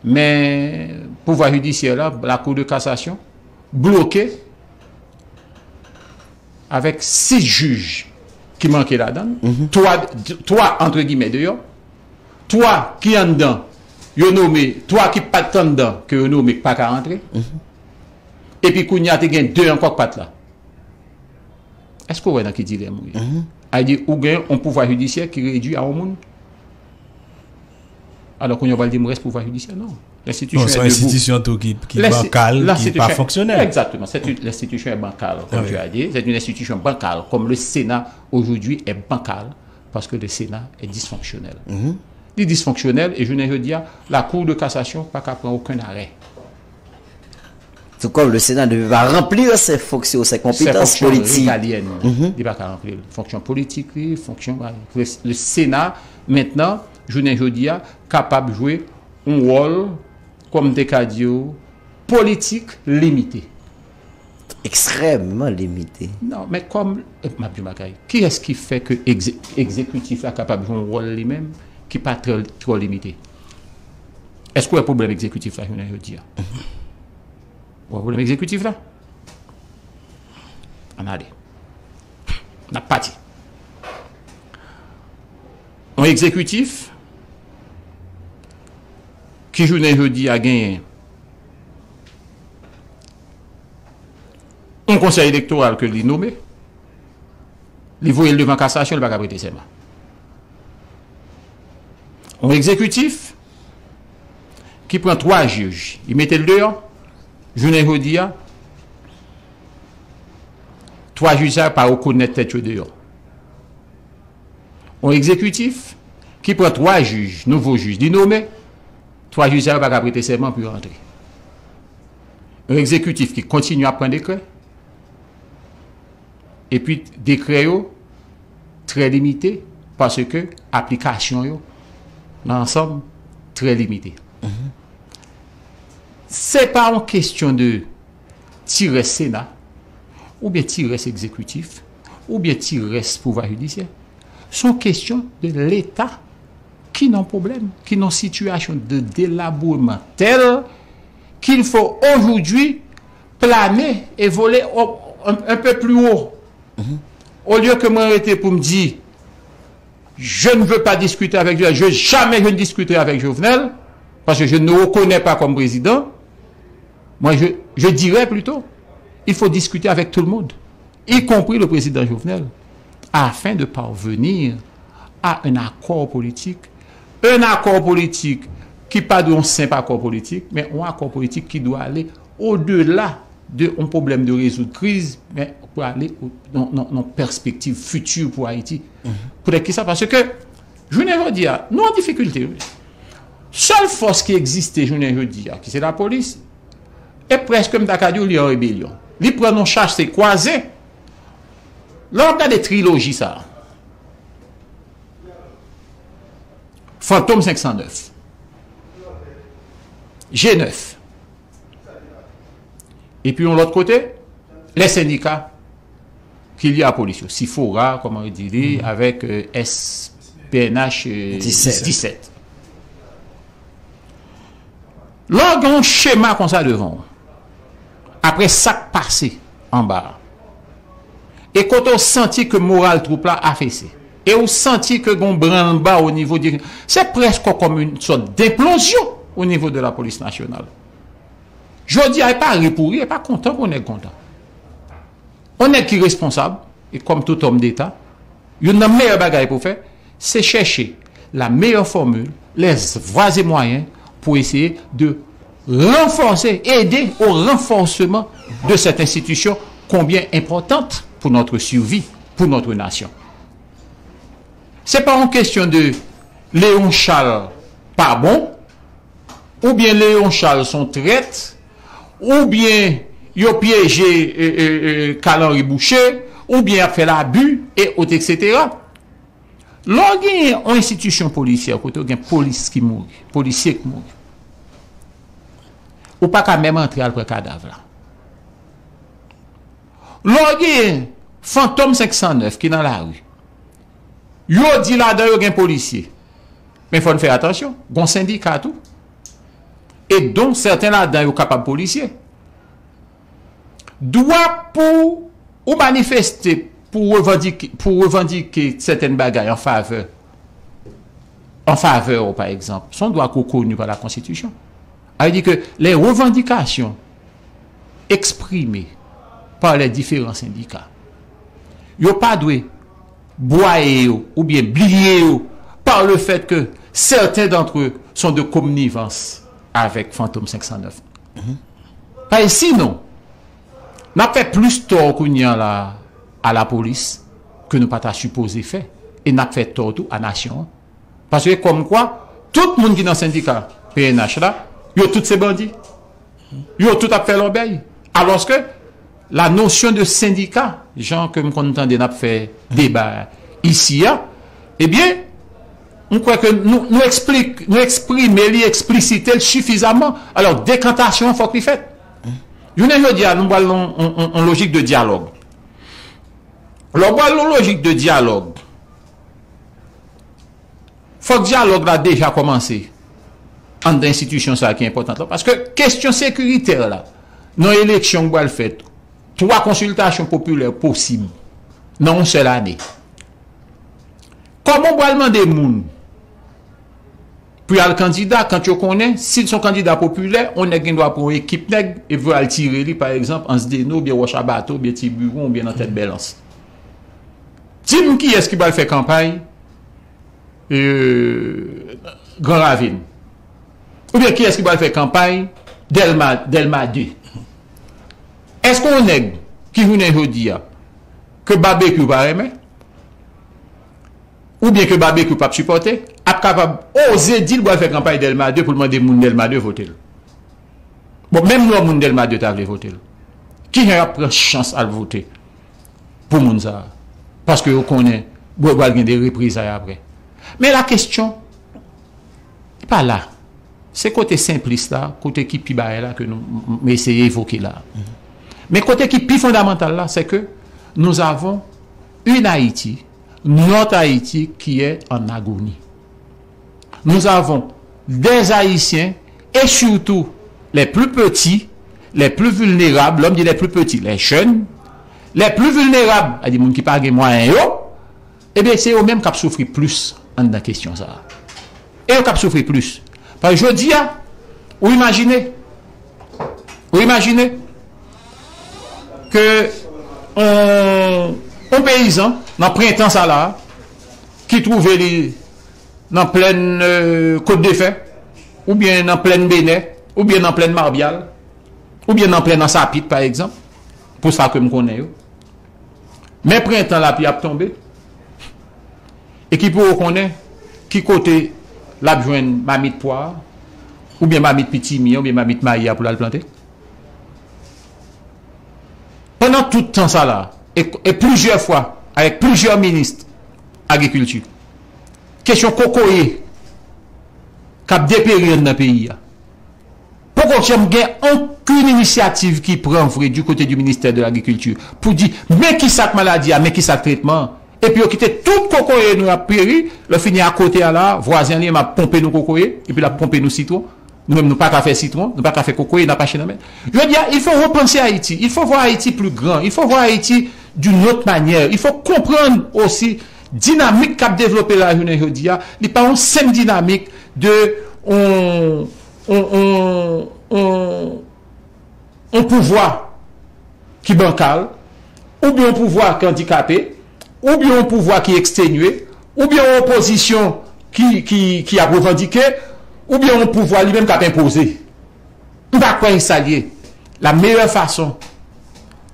men pouvwa jidisyè la, la Cour de cassation, bloke avèk sis jij ki manke ladan l, twa, twa, entre guillemets, deyò, twa ki anndan, yo nome, twa ki pa t anndan, ke yo nome k pa ka antre, epi kounye a te gen de ankò k pa t la. Èske w wè nan ki dilèm ou ye? A di, ou gen yon pouvwa jidisyè ki redui a yon moun. Alò kounye a w pral di m rès pouvwa jidisyè? Non. Lenstitisyon se yon enstitisyon tou ki, ki bankal, ki pa fonksyonèl. Exactement. C'est une, l'institution est bancale, comme tu as dit. C'est une institution bancale, comme le Sénat aujourd'hui est bancal, parce que le Sénat est dysfonctionnel. Li disfonksyonèl, e jounen jodi a, la Cour de cassation pa ka pran okenn arè. Tout comme le Sénat ne peut pas remplir ses fonctions, ses compétences politiques. Ses fonctions régaliennes. Li pa ka ranpli l. Fonksyon politik li, fonksyon, le, le Sénat, mentnan, jounen jodi a, kapab jwe yon wòl, kòm m te ka di w, politik limite. Ekstrèmman limite. Non, men kòm, m ap di w bagay, kiyès ki fè ke egze-, egzekitif la kapab jwe yon wòl li menm ki pa trè, twò limite? Èske w wè pwoblèm egzekitif la jounen jodi a? Ou wè pwoblèm egzekitif la? Ann ale. N ap pati. Yon egzekitif ki jounen jodi a genyen yon konsèy elektoral ke li nome, li voye l devan kasasyon, li pa ka prete sèman. Yon egzekitif ki pran twa jij, li mete l deyò, jounen jodi a, twa jij sa yo pa rekonèt tèt yo deyò. Yon egzekitif ki pran twa jij, nouvo jij, li nome, twa jij sa yo pa ka prete sèman pou yo antre. Yon egzekitif ki kontinye ap pran dekrè, epi dekrè yo trè limite, paske aplikasyon yo nan ansanm trè limite. Se pa yon kesyon de ti rès Sena, oubyen ti rès egzekitif, oubyen ti rès pouvwa jidisyè. Se yon kesyon de Leta ki nan pwoblèm, ki nan sitiyasyon de delabreman tèl qu'il faut aujourd'hui planer et voler au, un, un peu plus haut. Au lieu que mwen rete pou m di, je ne veux pas discuter avec Jovenel, je, jamais je ne discuterai avec Jovenel, parce que je ne le reconnais pas comme président, moi je, je dirais plutôt, il faut discuter avec tout le monde, y compris le président Jovenel, afin de parvenir à un accord politique, un accord politique ki pa dwe yon senp akò politik, men yon akò politik ki dwe ale odela de yon pwoblèm de rezoud kriz, men pou ale nan yon pèspektiv fiti pou Ayiti. Poutèt kisa? Paske, jounen jodi a, nou an difikilte, wi. Sèl fòs ki egziste jounen jodi a, ki se lapolis, e prèske m ta ka di w li an rebelyon. Li pran nan chase kwaze Lè w ap gade triloji sa a, Fantom senk san nèf, G nèf, epi yon lòt kote, lè sendika ki lye a polis yo, Sifora, kòman yo di li, avèk S P N H disèt. Lè w gen yon chema konsa devan w, apre sa k pase anba a, e kote w santi ke moral twoup la afese, e w santi ke gen yon branlba o nivo di, se prèske kòm yon sòt denplozyon o nivo de la polis nasyonal. Jodi a, e pa ri pou ri, e pa kontan pou nèg kontan. Yon nèg ki responsab, e kòm tout òm deta, youn nan meyè bagay pou fè, se chèche la meilleure formule, les voies et moyens pour essayer de renforcer, aider au renforcement de cette institution combien importante pour notre survie, pour notre nation. Se pa yon kesyon de Léon Charles pa bon, oubyen Léon Charles son trèt, oubyen yo pyeje e, e, e, Carl Henry Boucher, oubyen y ap fè labi, e ot, etsetera. Lè w genyen yon enstitisyon polisyè kote w gen polis ki mouri, polisye ki mouri, ou pa ka menm antre al pran kadav la. Lè w genyen Fantom senk san nèf ki nan lari, yo di ladan yo gen polisye. Men fò n fè atansyon, gon sendika tou. E donk, sèten ladan yo kapab polisye. Dwa pou ou manifeste, pou revandike, pou revandike sèten bagay an favè, an favè w, pa egzanp, se yon dwa ki rekoni pa la Konstitisyon. Sa vle di ke les revendications exprimées par les différents syndicats, yo pa dwe bwaye yo oubyen bliye yo par le fait que certains d'entre eux sont de connivence avec Fantom senk san nèf. Paske sinon, n ap fè plis tò kounye a la a lapolis ke nou pa ta sipoze fè. E n ap fè tò tou a nasyon an. Paske kòmkwa, tout moun ki nan sendika P N H la, yo tout se bandi. Yo tout ap fè lòbèy. Alòske, la notion de syndicat, jan ke m konn tande n ap fè deba isi a, ebyen, m kwè ke nou, nou eksplik, nou eksprime li, eksplisite l sifizaman. Alò, dekantasyon an fòk li fèt. Jounen jodi a, nou pral nan yon, yon, yon lojik de dyalòg. Lè w pral nan lojik de dyalòg, fòk dyalòg la deja kòmanse anndan enstitisyon sa a ki enpòtan la. Paske kesyon sekiritè la, nan eleksyon k pral fèt, twa konsiltasyon popilè posib nan yon sèl ane. Kòman w pral mande moun pou y al kandida, kan yo konnen, si l se yon kandida popilè, yon nèg gen dwa pran yon ekip nèg epi al tire li, pa egzanp, Ansdeno, oubyen Wòch a Bato, oubyen Tibiwon, oubyen nan Tèt Bèlans. Di m kiyès ki pral fè kanpay, e, Gran Ravin? Oubyen kiyès ki pral fè kanpay Dèlma, Dèlma de? Èske yon nèg ki jounen jodi a, ke Babekyou pa renmen, oubyen ke Babekyou p ap sipòte, ap kapab oze di l pral fè kanpay Dèlma de pou l mande moun Dèlma de vote l? Bon, menm lè moun Dèlma de ta vle vote l, kijan y ap pran chans al vote pou moun sa a? Paske yo konnen pral gen de reprezay apre. Men la kesyon pa la. Se kote senplis la, kote ki pi bagay la ke nou, m, m eseye evoke la. Men kote ki pi fondamantal la, c'est que nous avons une Haïti, notre Haïti qui est en agonie. Nous avons des Haïtiens, et surtout les plus petits, les plus vulnérables, lè m di les plus petits, les jeunes, les plus vulnérables, sa di moun ki pa gen mwayen yo, ebyen, se yo menm k ap soufri plis anndan kesyon sa a. E yo k ap soufri plis. Paske jodi a, ou imajine, ou imajine ke yon, yon peyizan nan prentan sa la, ki twouve li nan plèn, euh, Côte de Fer, oubyen nan plèn Benè, oubyen nan plèn Mabyal, oubyen nan plèn Ansapit, pa egzanp, pou sa ke m konnen yo. Men prentan lapli ap tonbe, e ki pou yo konnen ki kote l ap jwenn mamit pwa, oubyen mamit pitimi, oubyen mamit mayi a pou l al plante. Pandan tout tan sa la, e, e plizyè fwa, avèk plizyè minis agrikilti. Kesyon kokoye k ap deperi anndan peyi a. Poko janm gen okenn inisyativ ki pran vre du côté du ministère de l'agriculture pou di, men ki sa k maladi a, men ki sa k tretman an. Epi yo kite tout kokoye nou ap peri, lè fini akote a la, vwazen an li menm ap ponpe nou kokoye, epi l ap ponpe nou sitwon. Nou menm nou pa ka fè sitwon, nou pa ka fè kokoye, n ap achte nan men. Jodi a, il faut repenser Haïti, il faut voir Haïti plus grand, il faut voir Haïti d'une autre manière, il faut konprann osi dinamik k ap devlope la jounen jodi a, li pa yon senp dinamik de on, on, on, on, on pouvwa ki bankal, oubyen yon pouvwa ki andikape, oubyen yon pouvwa ki ekstenye, oubyen yon opozisyon ki, ki, ki ap revandike, oubyen yon pouvwa li menm k ap enpoze. M pa kwè sa l ye. La meilleure façon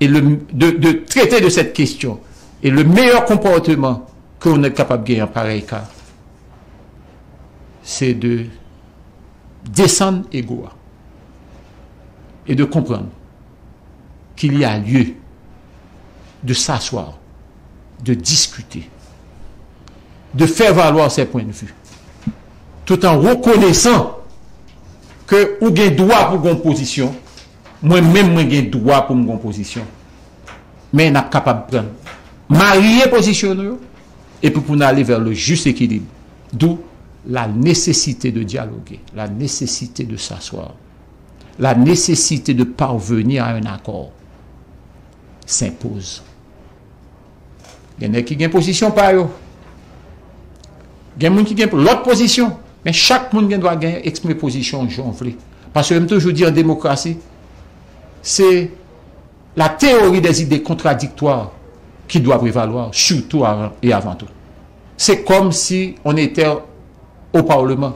et le, de, de traiter de cette question et le meilleur comportement ke yon nèg kapab genyen an parèy ka, se de desann ego a e de konprann qu'il y a lieu de s'asseoir, de discuter, de faire valoir ses points de vue, tout en reconnaissant que ou gen dwa pou gon pozisyon, mwen menm mwen gen dwa pou m gon pozisyon. Men n ap kapab pran, marye pozisyon nou yo, epi pou n ale vers le juste équilibre. D'où la nécessité de dialoguer, la nécessité de s'asseoir, la nécessité de parvenir à un accord s'impose. Gen nèg ki gen pozisyon pa yo. Gen moun ki gen lòt pozisyon. Men chak moun gen dwa gen eksprime pozisyon jan w vle. Paske m toujou di an demokrasi, se la théorie des idées contradictoires qui doit prévaloir, surtout avant, et avant tout. C'est comme si on était au Parlement.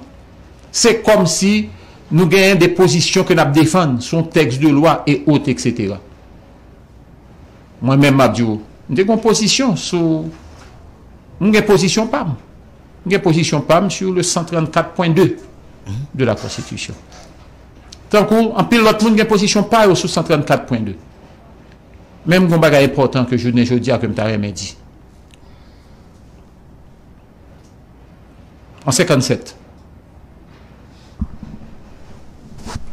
C'est comme si nou genyen de pozisyon ke n ap defann sou yon tèks de lwa e ot, et cetera. Mwen menm, m ap di w, m te gen yon pozisyon sou, m gen pozisyon pa m. M gen pozisyon pa m sur le cent trente-quatre point deux de la Constitution. Tankou anpil lòt moun gen pozisyon pa yo sou cent trente-quatre point deux. Men m gen yon bagay enpòtan ke jounen jodi a ke m ta renmen di. An senkannsèt,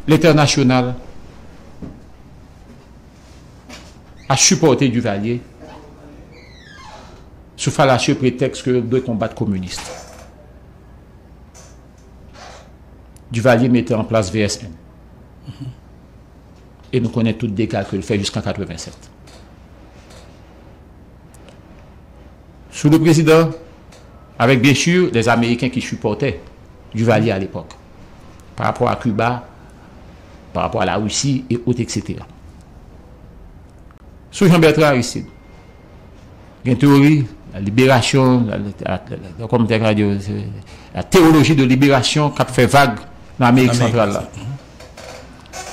Lentènasyonal a sipòte Duvalier sou falasye pretèks ke yo dwe konbat kominis. Duvalier mete an plas V S N. E nou konnen tout dega ke l fè jiskan katrevennsèt. Sous le président, avec bien sûr les Américains qui supportaient Duvalier à l'époque, par rapport à Cuba, par rapport à la Russie et autres, et cetera. Sou Jean Bertrand Aristide, gen teyori la liberasyon, la, la, la, la, kòman te ka di, la théologie de libération k ap fè vag nan Amerik Santral la.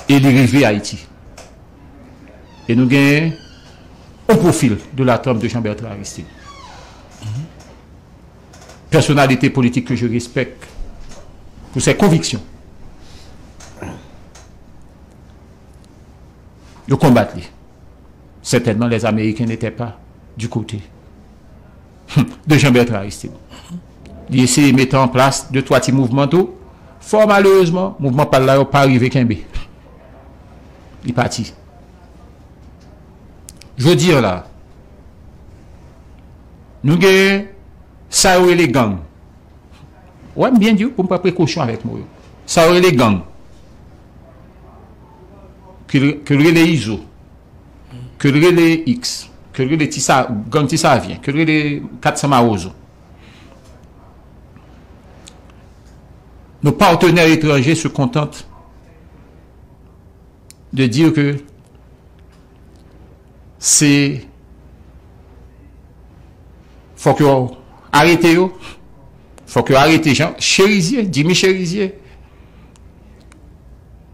E li rive Ayiti. E nou gen yon pwofil de la trempe de Jean Bertrand Aristide. Personnalité politique que je respecte pour ses convictions. Yo konbat li. Certainement, les Américains n'étaient pas du côté de Jean Bertrand Aristide. Li eseye mete an plas de twa ti mouvman tou. Fò malerezman, mouvman pa l la yo pa rive kenbe. Li pati. Jodi an la, nou gen sa yo rele gang. Wè, m byen di w pou m pran prekosyon avèk mo yo. Sa yo rele gang. Ke l, ke l rele Izo. Ke l rele X. Ke l rele Ti Sa, gang Ti Savyen. Ke l rele kat san Mawozo. Nos partenaires étrangers se contentent de dire que se, fòk yo arete yo, fòk yo arete Jean Chérizier, Jimmy Chérizier,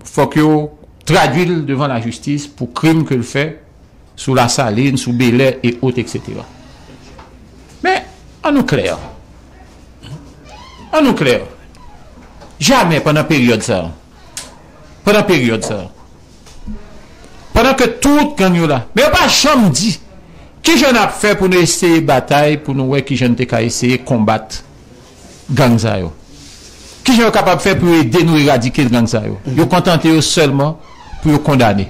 fòk yo tradui l devan lajistis pou krim ke l fè sou Lasalin, sou Belè e ot, et cetera. Men, ann nou klè. Ann nou klè. Jamè pandan peryòd sa a, pandan peryòd sa a, pandan ke tout gang yo la, men yo pa janm di Kijan n ap fè pou nou eseye batay, pou nou wè kijan n te ka eseye konbat gang sa yo? Kijan yo kapab fè pou yo ede nou eradike gang sa yo? Yo kontante yo sèlman pou yo kondane.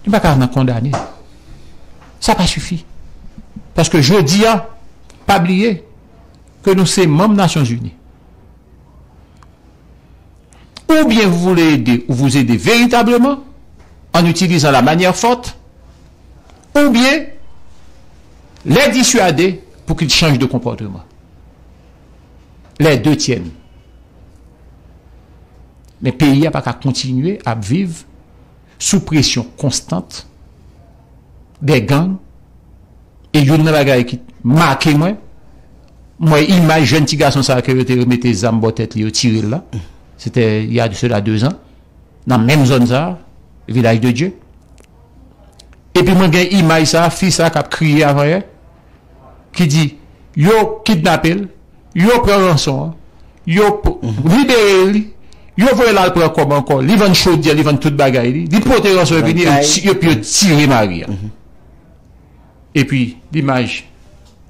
Yo pa ka nan kondane. Sa pa sifi. Paske jodi a, pa bliye ke nou se manm Nasyonzini. Ou bien vous voulez aider, ou vous aidez véritablement en utilisant la manière forte, ou bien les dissuader pour qu'ils changent de comportement. Les deux tiennent. Men peyi a pa ka kontinye ap viv sou presyon konstant des gangs. E youn nan bagay ki make mwen, mwen imaj jèn ti gason sa ke yo te remete zam bò tèt li, yo tire l la. Se te il y a de cela deux ans, nan menm zòn sa, Vilaj de Dye. Epi mwen gen imaj sa, fi sa k ap kriye avan yè, ki di, yo kidnape l, yo pran ranson an, yo p- libere li, yo voye l al pran kòb ankò, li vann chodyè, li vann tout bagay li, li pote ranson epi li, yo ti- epi yo tire mari a. Epi, limaj,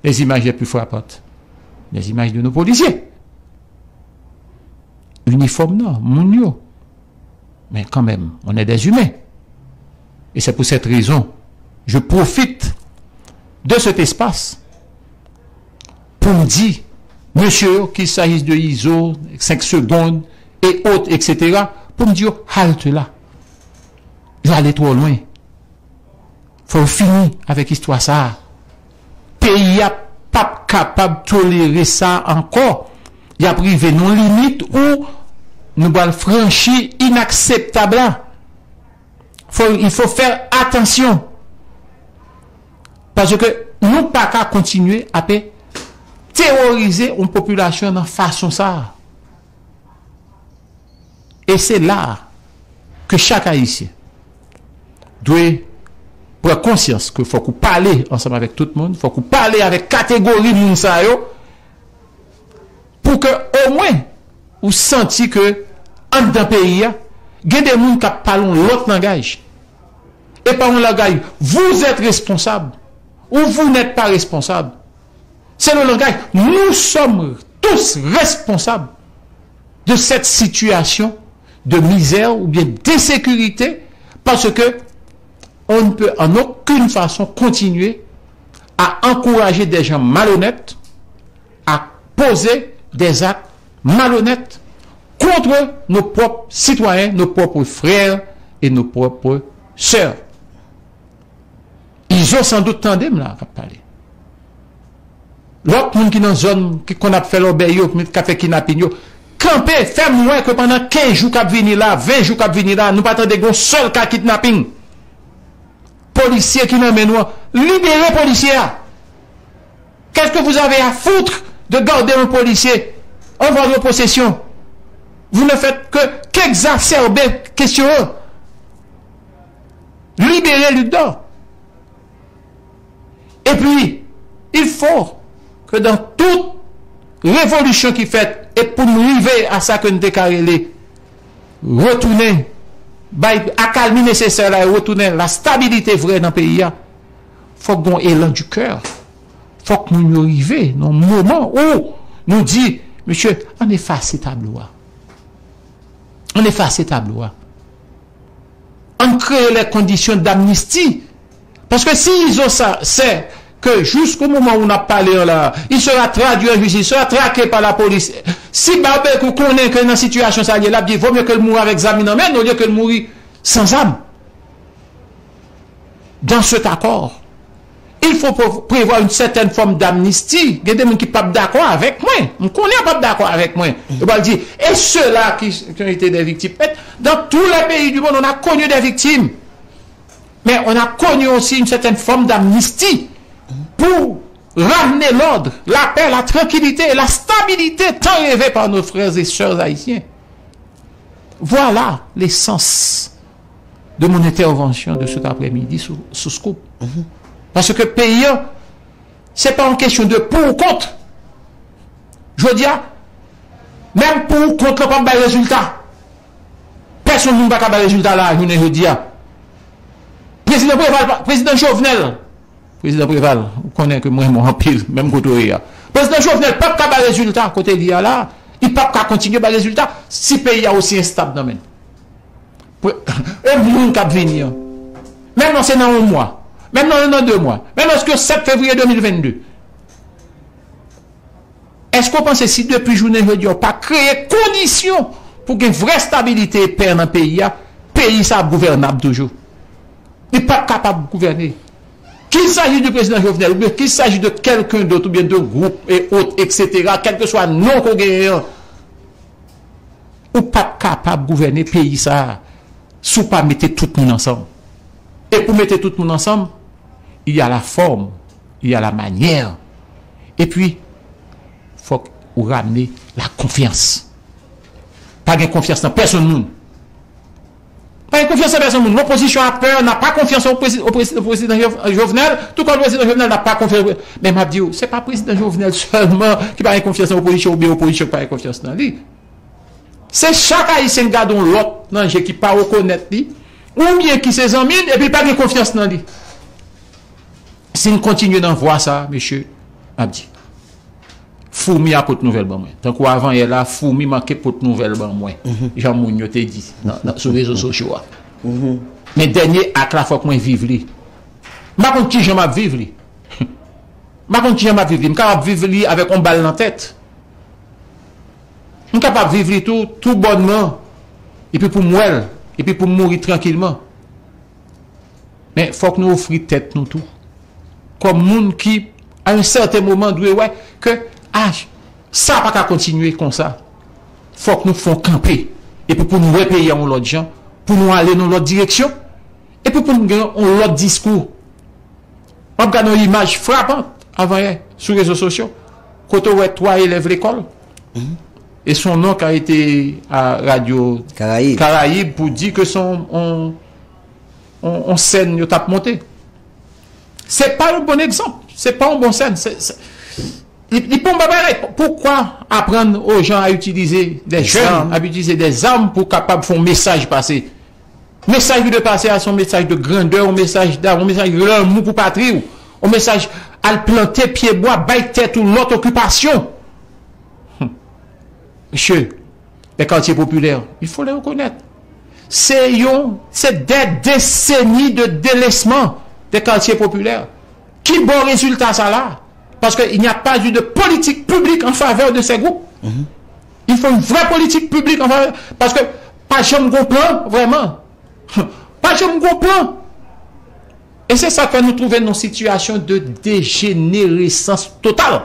les images les plus frappantes, les images de nos policiers. Inifòm nan, moun yo. Men kanmenm, on est des humains. Et c'est pour cette raison, je profite de cet espace pour me dire, monsieur, qu'il s'agisse de Izo, cinq secondes, et autres, et cetera, pour me dire, halte là. Vous allez trop loin. Fò w fini avèk istwa sa a. Peyi a p ap kapab tolere sa ankò. Y ap rive nan yon limit ou nou pral franchi inakseptab la. Faut, il faut faire attention. Paske nou pa ka kontinye ap terorize yon popilasyon nan fason sa a. E se la a ke chak Ayisyen dwe pran konsyans ke fòk ou pale ansanm avèk tout moun, fòk ou pale avèk kategori moun sa yo, pou ke omwen ou santi ke anndan peyi a, gen de moun k ap pale yon lòt langaj. E pa yon langaj, vous êtes responsable ou vous n'êtes pas responsable. C'est le langage, nous sommes tous responsables de cette situation de misère ou bien d'insécurité, parce que on ne peut en aucune façon continuer à encourager des gens malhonnêtes à poser des actes malhonnêtes contre nos propres citoyens, nos propres frères et nos propres sœurs. Izo sandout tande m la k ap pale. Lòt moun ki nan zòn ki konn ap fè lòbèy yo, k ap fè kidnapin yo, kanpe, fè m wè ke pandan kenz jou k ap vini la, ven jou k ap vini la, nou pa tande gen yon sèl ka kidnapin. Polisye ki nan men nou an, libere polisye a. Qu'est-ce que vous avez à foutre de garder un policier en votre possession? Vous ne faites que qu'exacerber question. Libérez Ludor. Epi, il faut que dans toute révolution ki fèt, e pou n rive a sa ke n te ka rele retounen, bay akalmi nesesè la, e retounen la stabilite vrè nan peyi a, fòk gon elan du cœur. Fòk moun yo rive nan moman ou nou di, mesye, ann efase tablo a. Ann efase tablo a. Ann kreye les conditions d'amnistie. Paske si Izo sa, sè ke jusqu'au moment où n ap pale an la, il sera traduit en justice, il sera traqué par la police. Si Babekyou konnen ke nan sitiyasyon sa l ye, l ap di, vo mye ke l mouri avèk zam li nan men l, olye ke l mouri san zam. Dans cet accord, il faut pre- prévoir une certaine forme d'amnistie. Gen de moun ki p ap dakò avèk mwen. M konnen yo p ap dakò avèk mwen. Yo pral di, et ceux-là qui, qui ont été des victimes. Et dans tous les pays du monde, on a connu des victimes. Mais on a connu aussi une certaine forme d'amnistie pour ramener l'ordre, la paix, la tranquillité et la stabilité tant rêvée par nos frères et sœurs haïtiens. Voilà l'essence de mon intervention de cet après-midi sou, sou Scoop. Paske peyi an, se pa yon kesyon de pou ou kont. Jodi a, menm pou ou kont lan p ap bay rezilta. Pèsonn moun pa ka bay rezilta la, jounen jodi a. Prezidan Preval, pa- Prezidan Jovenel, Prezidan Preval, ou konnen ke m renmen w anpil, menm kote w ye a. Prezidan Jovenel p ap ka bay rezilta kote li ye a la. Li p ap ka kontinye bay rezilta si peyi a osi enstab nan men l. Pre- E moun k ap vini an? Menm lè se nan yon mwa, menm lè nan de mwa, menm lè se sèt fevriye de mil vennde. Èske w panse si depi jounen jodi a w pa kreye kondisyon pou gen vrè stabilite e pè nan peyi a, peyi sa ap gouvènab toujou? Li p ap kapab gouvène. Qu'il s'agisse du président Jovenel, oubyen qu'il s'agisse de quelqu'un d'autre, oubyen de groupe et autres, et cetera, kèlkeswa non ke w genyen an, ou p ap kapab gouvène peyi sa a si w pa mete tout moun ansanm. E pou mete tout moun ansanm, il y a la forme, il y a la manière. Epi, fòk ou ramne la konfyans. Pa gen konfyans nan pèsonn moun. Pa gen konfyans nan pèsonn moun. Lopozisyon a pè, n a pa konfyans o prezi- o prezi- o prezidan Jo- Jovenel. Tou kòm prezidan Jovenel, n a pa konfyans. Men m ap di w, se pa prezidan Jovenel sèlman ki pa gen konfyans nan opozisyon oubyen opozisyon ki pa gen konfyans nan li. Se chak Ayisyen k gade yon lòt nan je ki pa rekonèt li, oubyen ki se zanmi l, epi l pa gen konfyans nan li. Si n kontinye nan vwa sa a, mesye, m ap di, foumi a pot nouvèl ban mwen. Tankou avanyè la, foumi manke pot nouvèl ban mwen. Jan moun yo te di nan, nan, sou rezo sosyo a. Men dènye ak la, fòk mwen viv li. M pa konn kijan m ap viv li. M pa konn kijan m ap viv li. M kapab viv li avèk yon bal nan tèt. M kapab viv li tou, tou bònman. Epi pou m wè l. Epi pou m mouri trankilman. Men fòk nou ofri tèt nou tou. Kòm moun ki, a yon sèten moman, dwe wè ke, ah, sa pa ka kontinye konsa. Fòk nou fè yon kanpe. Epi pou nou wè peyi a yon lòt jan, pou nou ale nan lòt direksyon, epi pou nou gen yon lòt diskou. M ap gade yon imaj frapan avanyè sou rezo sosyo, kote w wè twa elèv lekòl, et son nom qui a été à Radio Caraïbes. Caraïbes pour dire que son on, on, on sèn yo t ap monte. Se pa yon bon egzanp. Se pa yon bon sèn. Se, se, li, li pa yon bon bagay. Poukwa aprann aux gens à utiliser des jeunes, à utiliser des armes pou kapab fè yon mesaj pase? Mesaj ki dwe pase a se yon mesaj de grandè, yon mesaj damou, yon mesaj de lanmou pou patri w, yon mesaj al plante pyebwa, bay tèt ou lòt okipasyon. Mesye, les quartiers populaires, il faut les reconnaître. Se yon, se des décennies de délaissement des quartiers populaires. Ki bon rezilta sa la? Parce que il n'y a pas eu de politique publique en faveur de ces groupes. Il faut une vraie politique publique en faveur. Parce que pa janm gon plan, vrèman. Pa janm gon plan. E se sa k fè nou twouve nan yon sitiyasyon de dejeneresans total.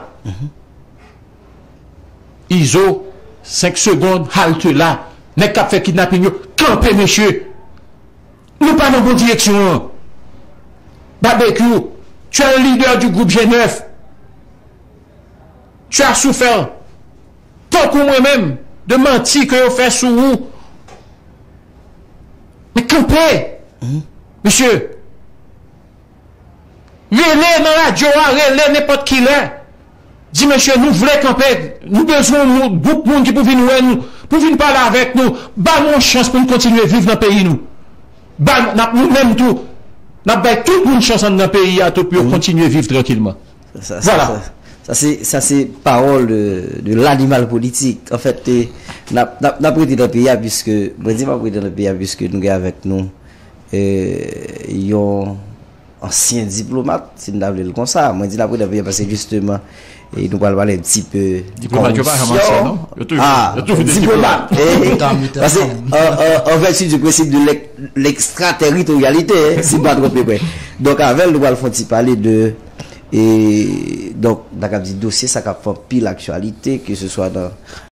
Izo, senk segonn, halte la. Nèg k ap fè kidnaping yo, kanpe, mesye. Nou pa nan bon direksyon an. Babekyou, tu es un leader du groupe G neuf. Tu as souffert. Tankou mwen menm, de manti ke yo fè sou ou. Men kanpe, mesye. Rele nan radyo a, rele nenpòt ki lè. Di, mesye, nou vle kanpe. Nou bezwen yon moun, gwoup moun ki pou vin wè nou, pou vin pale avèk nou. Ba nou yon chans pou n kontinye viv nan peyi nou. Ba, n ap, nou menm tou, n ap bay tout moun chans anndan peyi a tou pou yo kontinye viv trankilman. Sa, sa, sa, sa se, sa se pawòl de, de lanimal politik. Anfèt, e, n ap, n ap, n ap rete nan peyi a, piske, mwen di m ap rete nan peyi a, piske nou gen avèk nou, e, yon ansyen diplomat, si n ta vle l konsa. Mwen di n ap rete nan peyi a, paske jisteman, e, nou pral pale un petit peu de corruption. Diplomat yo pa janm ansyen, non? Yo toujou, ah, yo toujou de diplomat. Diplomat. E, e, paske, an, an, an vèti du principe de l'ex-, l'extraterritorialité, si m pa twonpe mwen. Donk, avè l, nou pral fè yon ti pale de, e, donk, n ta kab di dosye sa k ap fè anpil aktyalite, ke se swa nan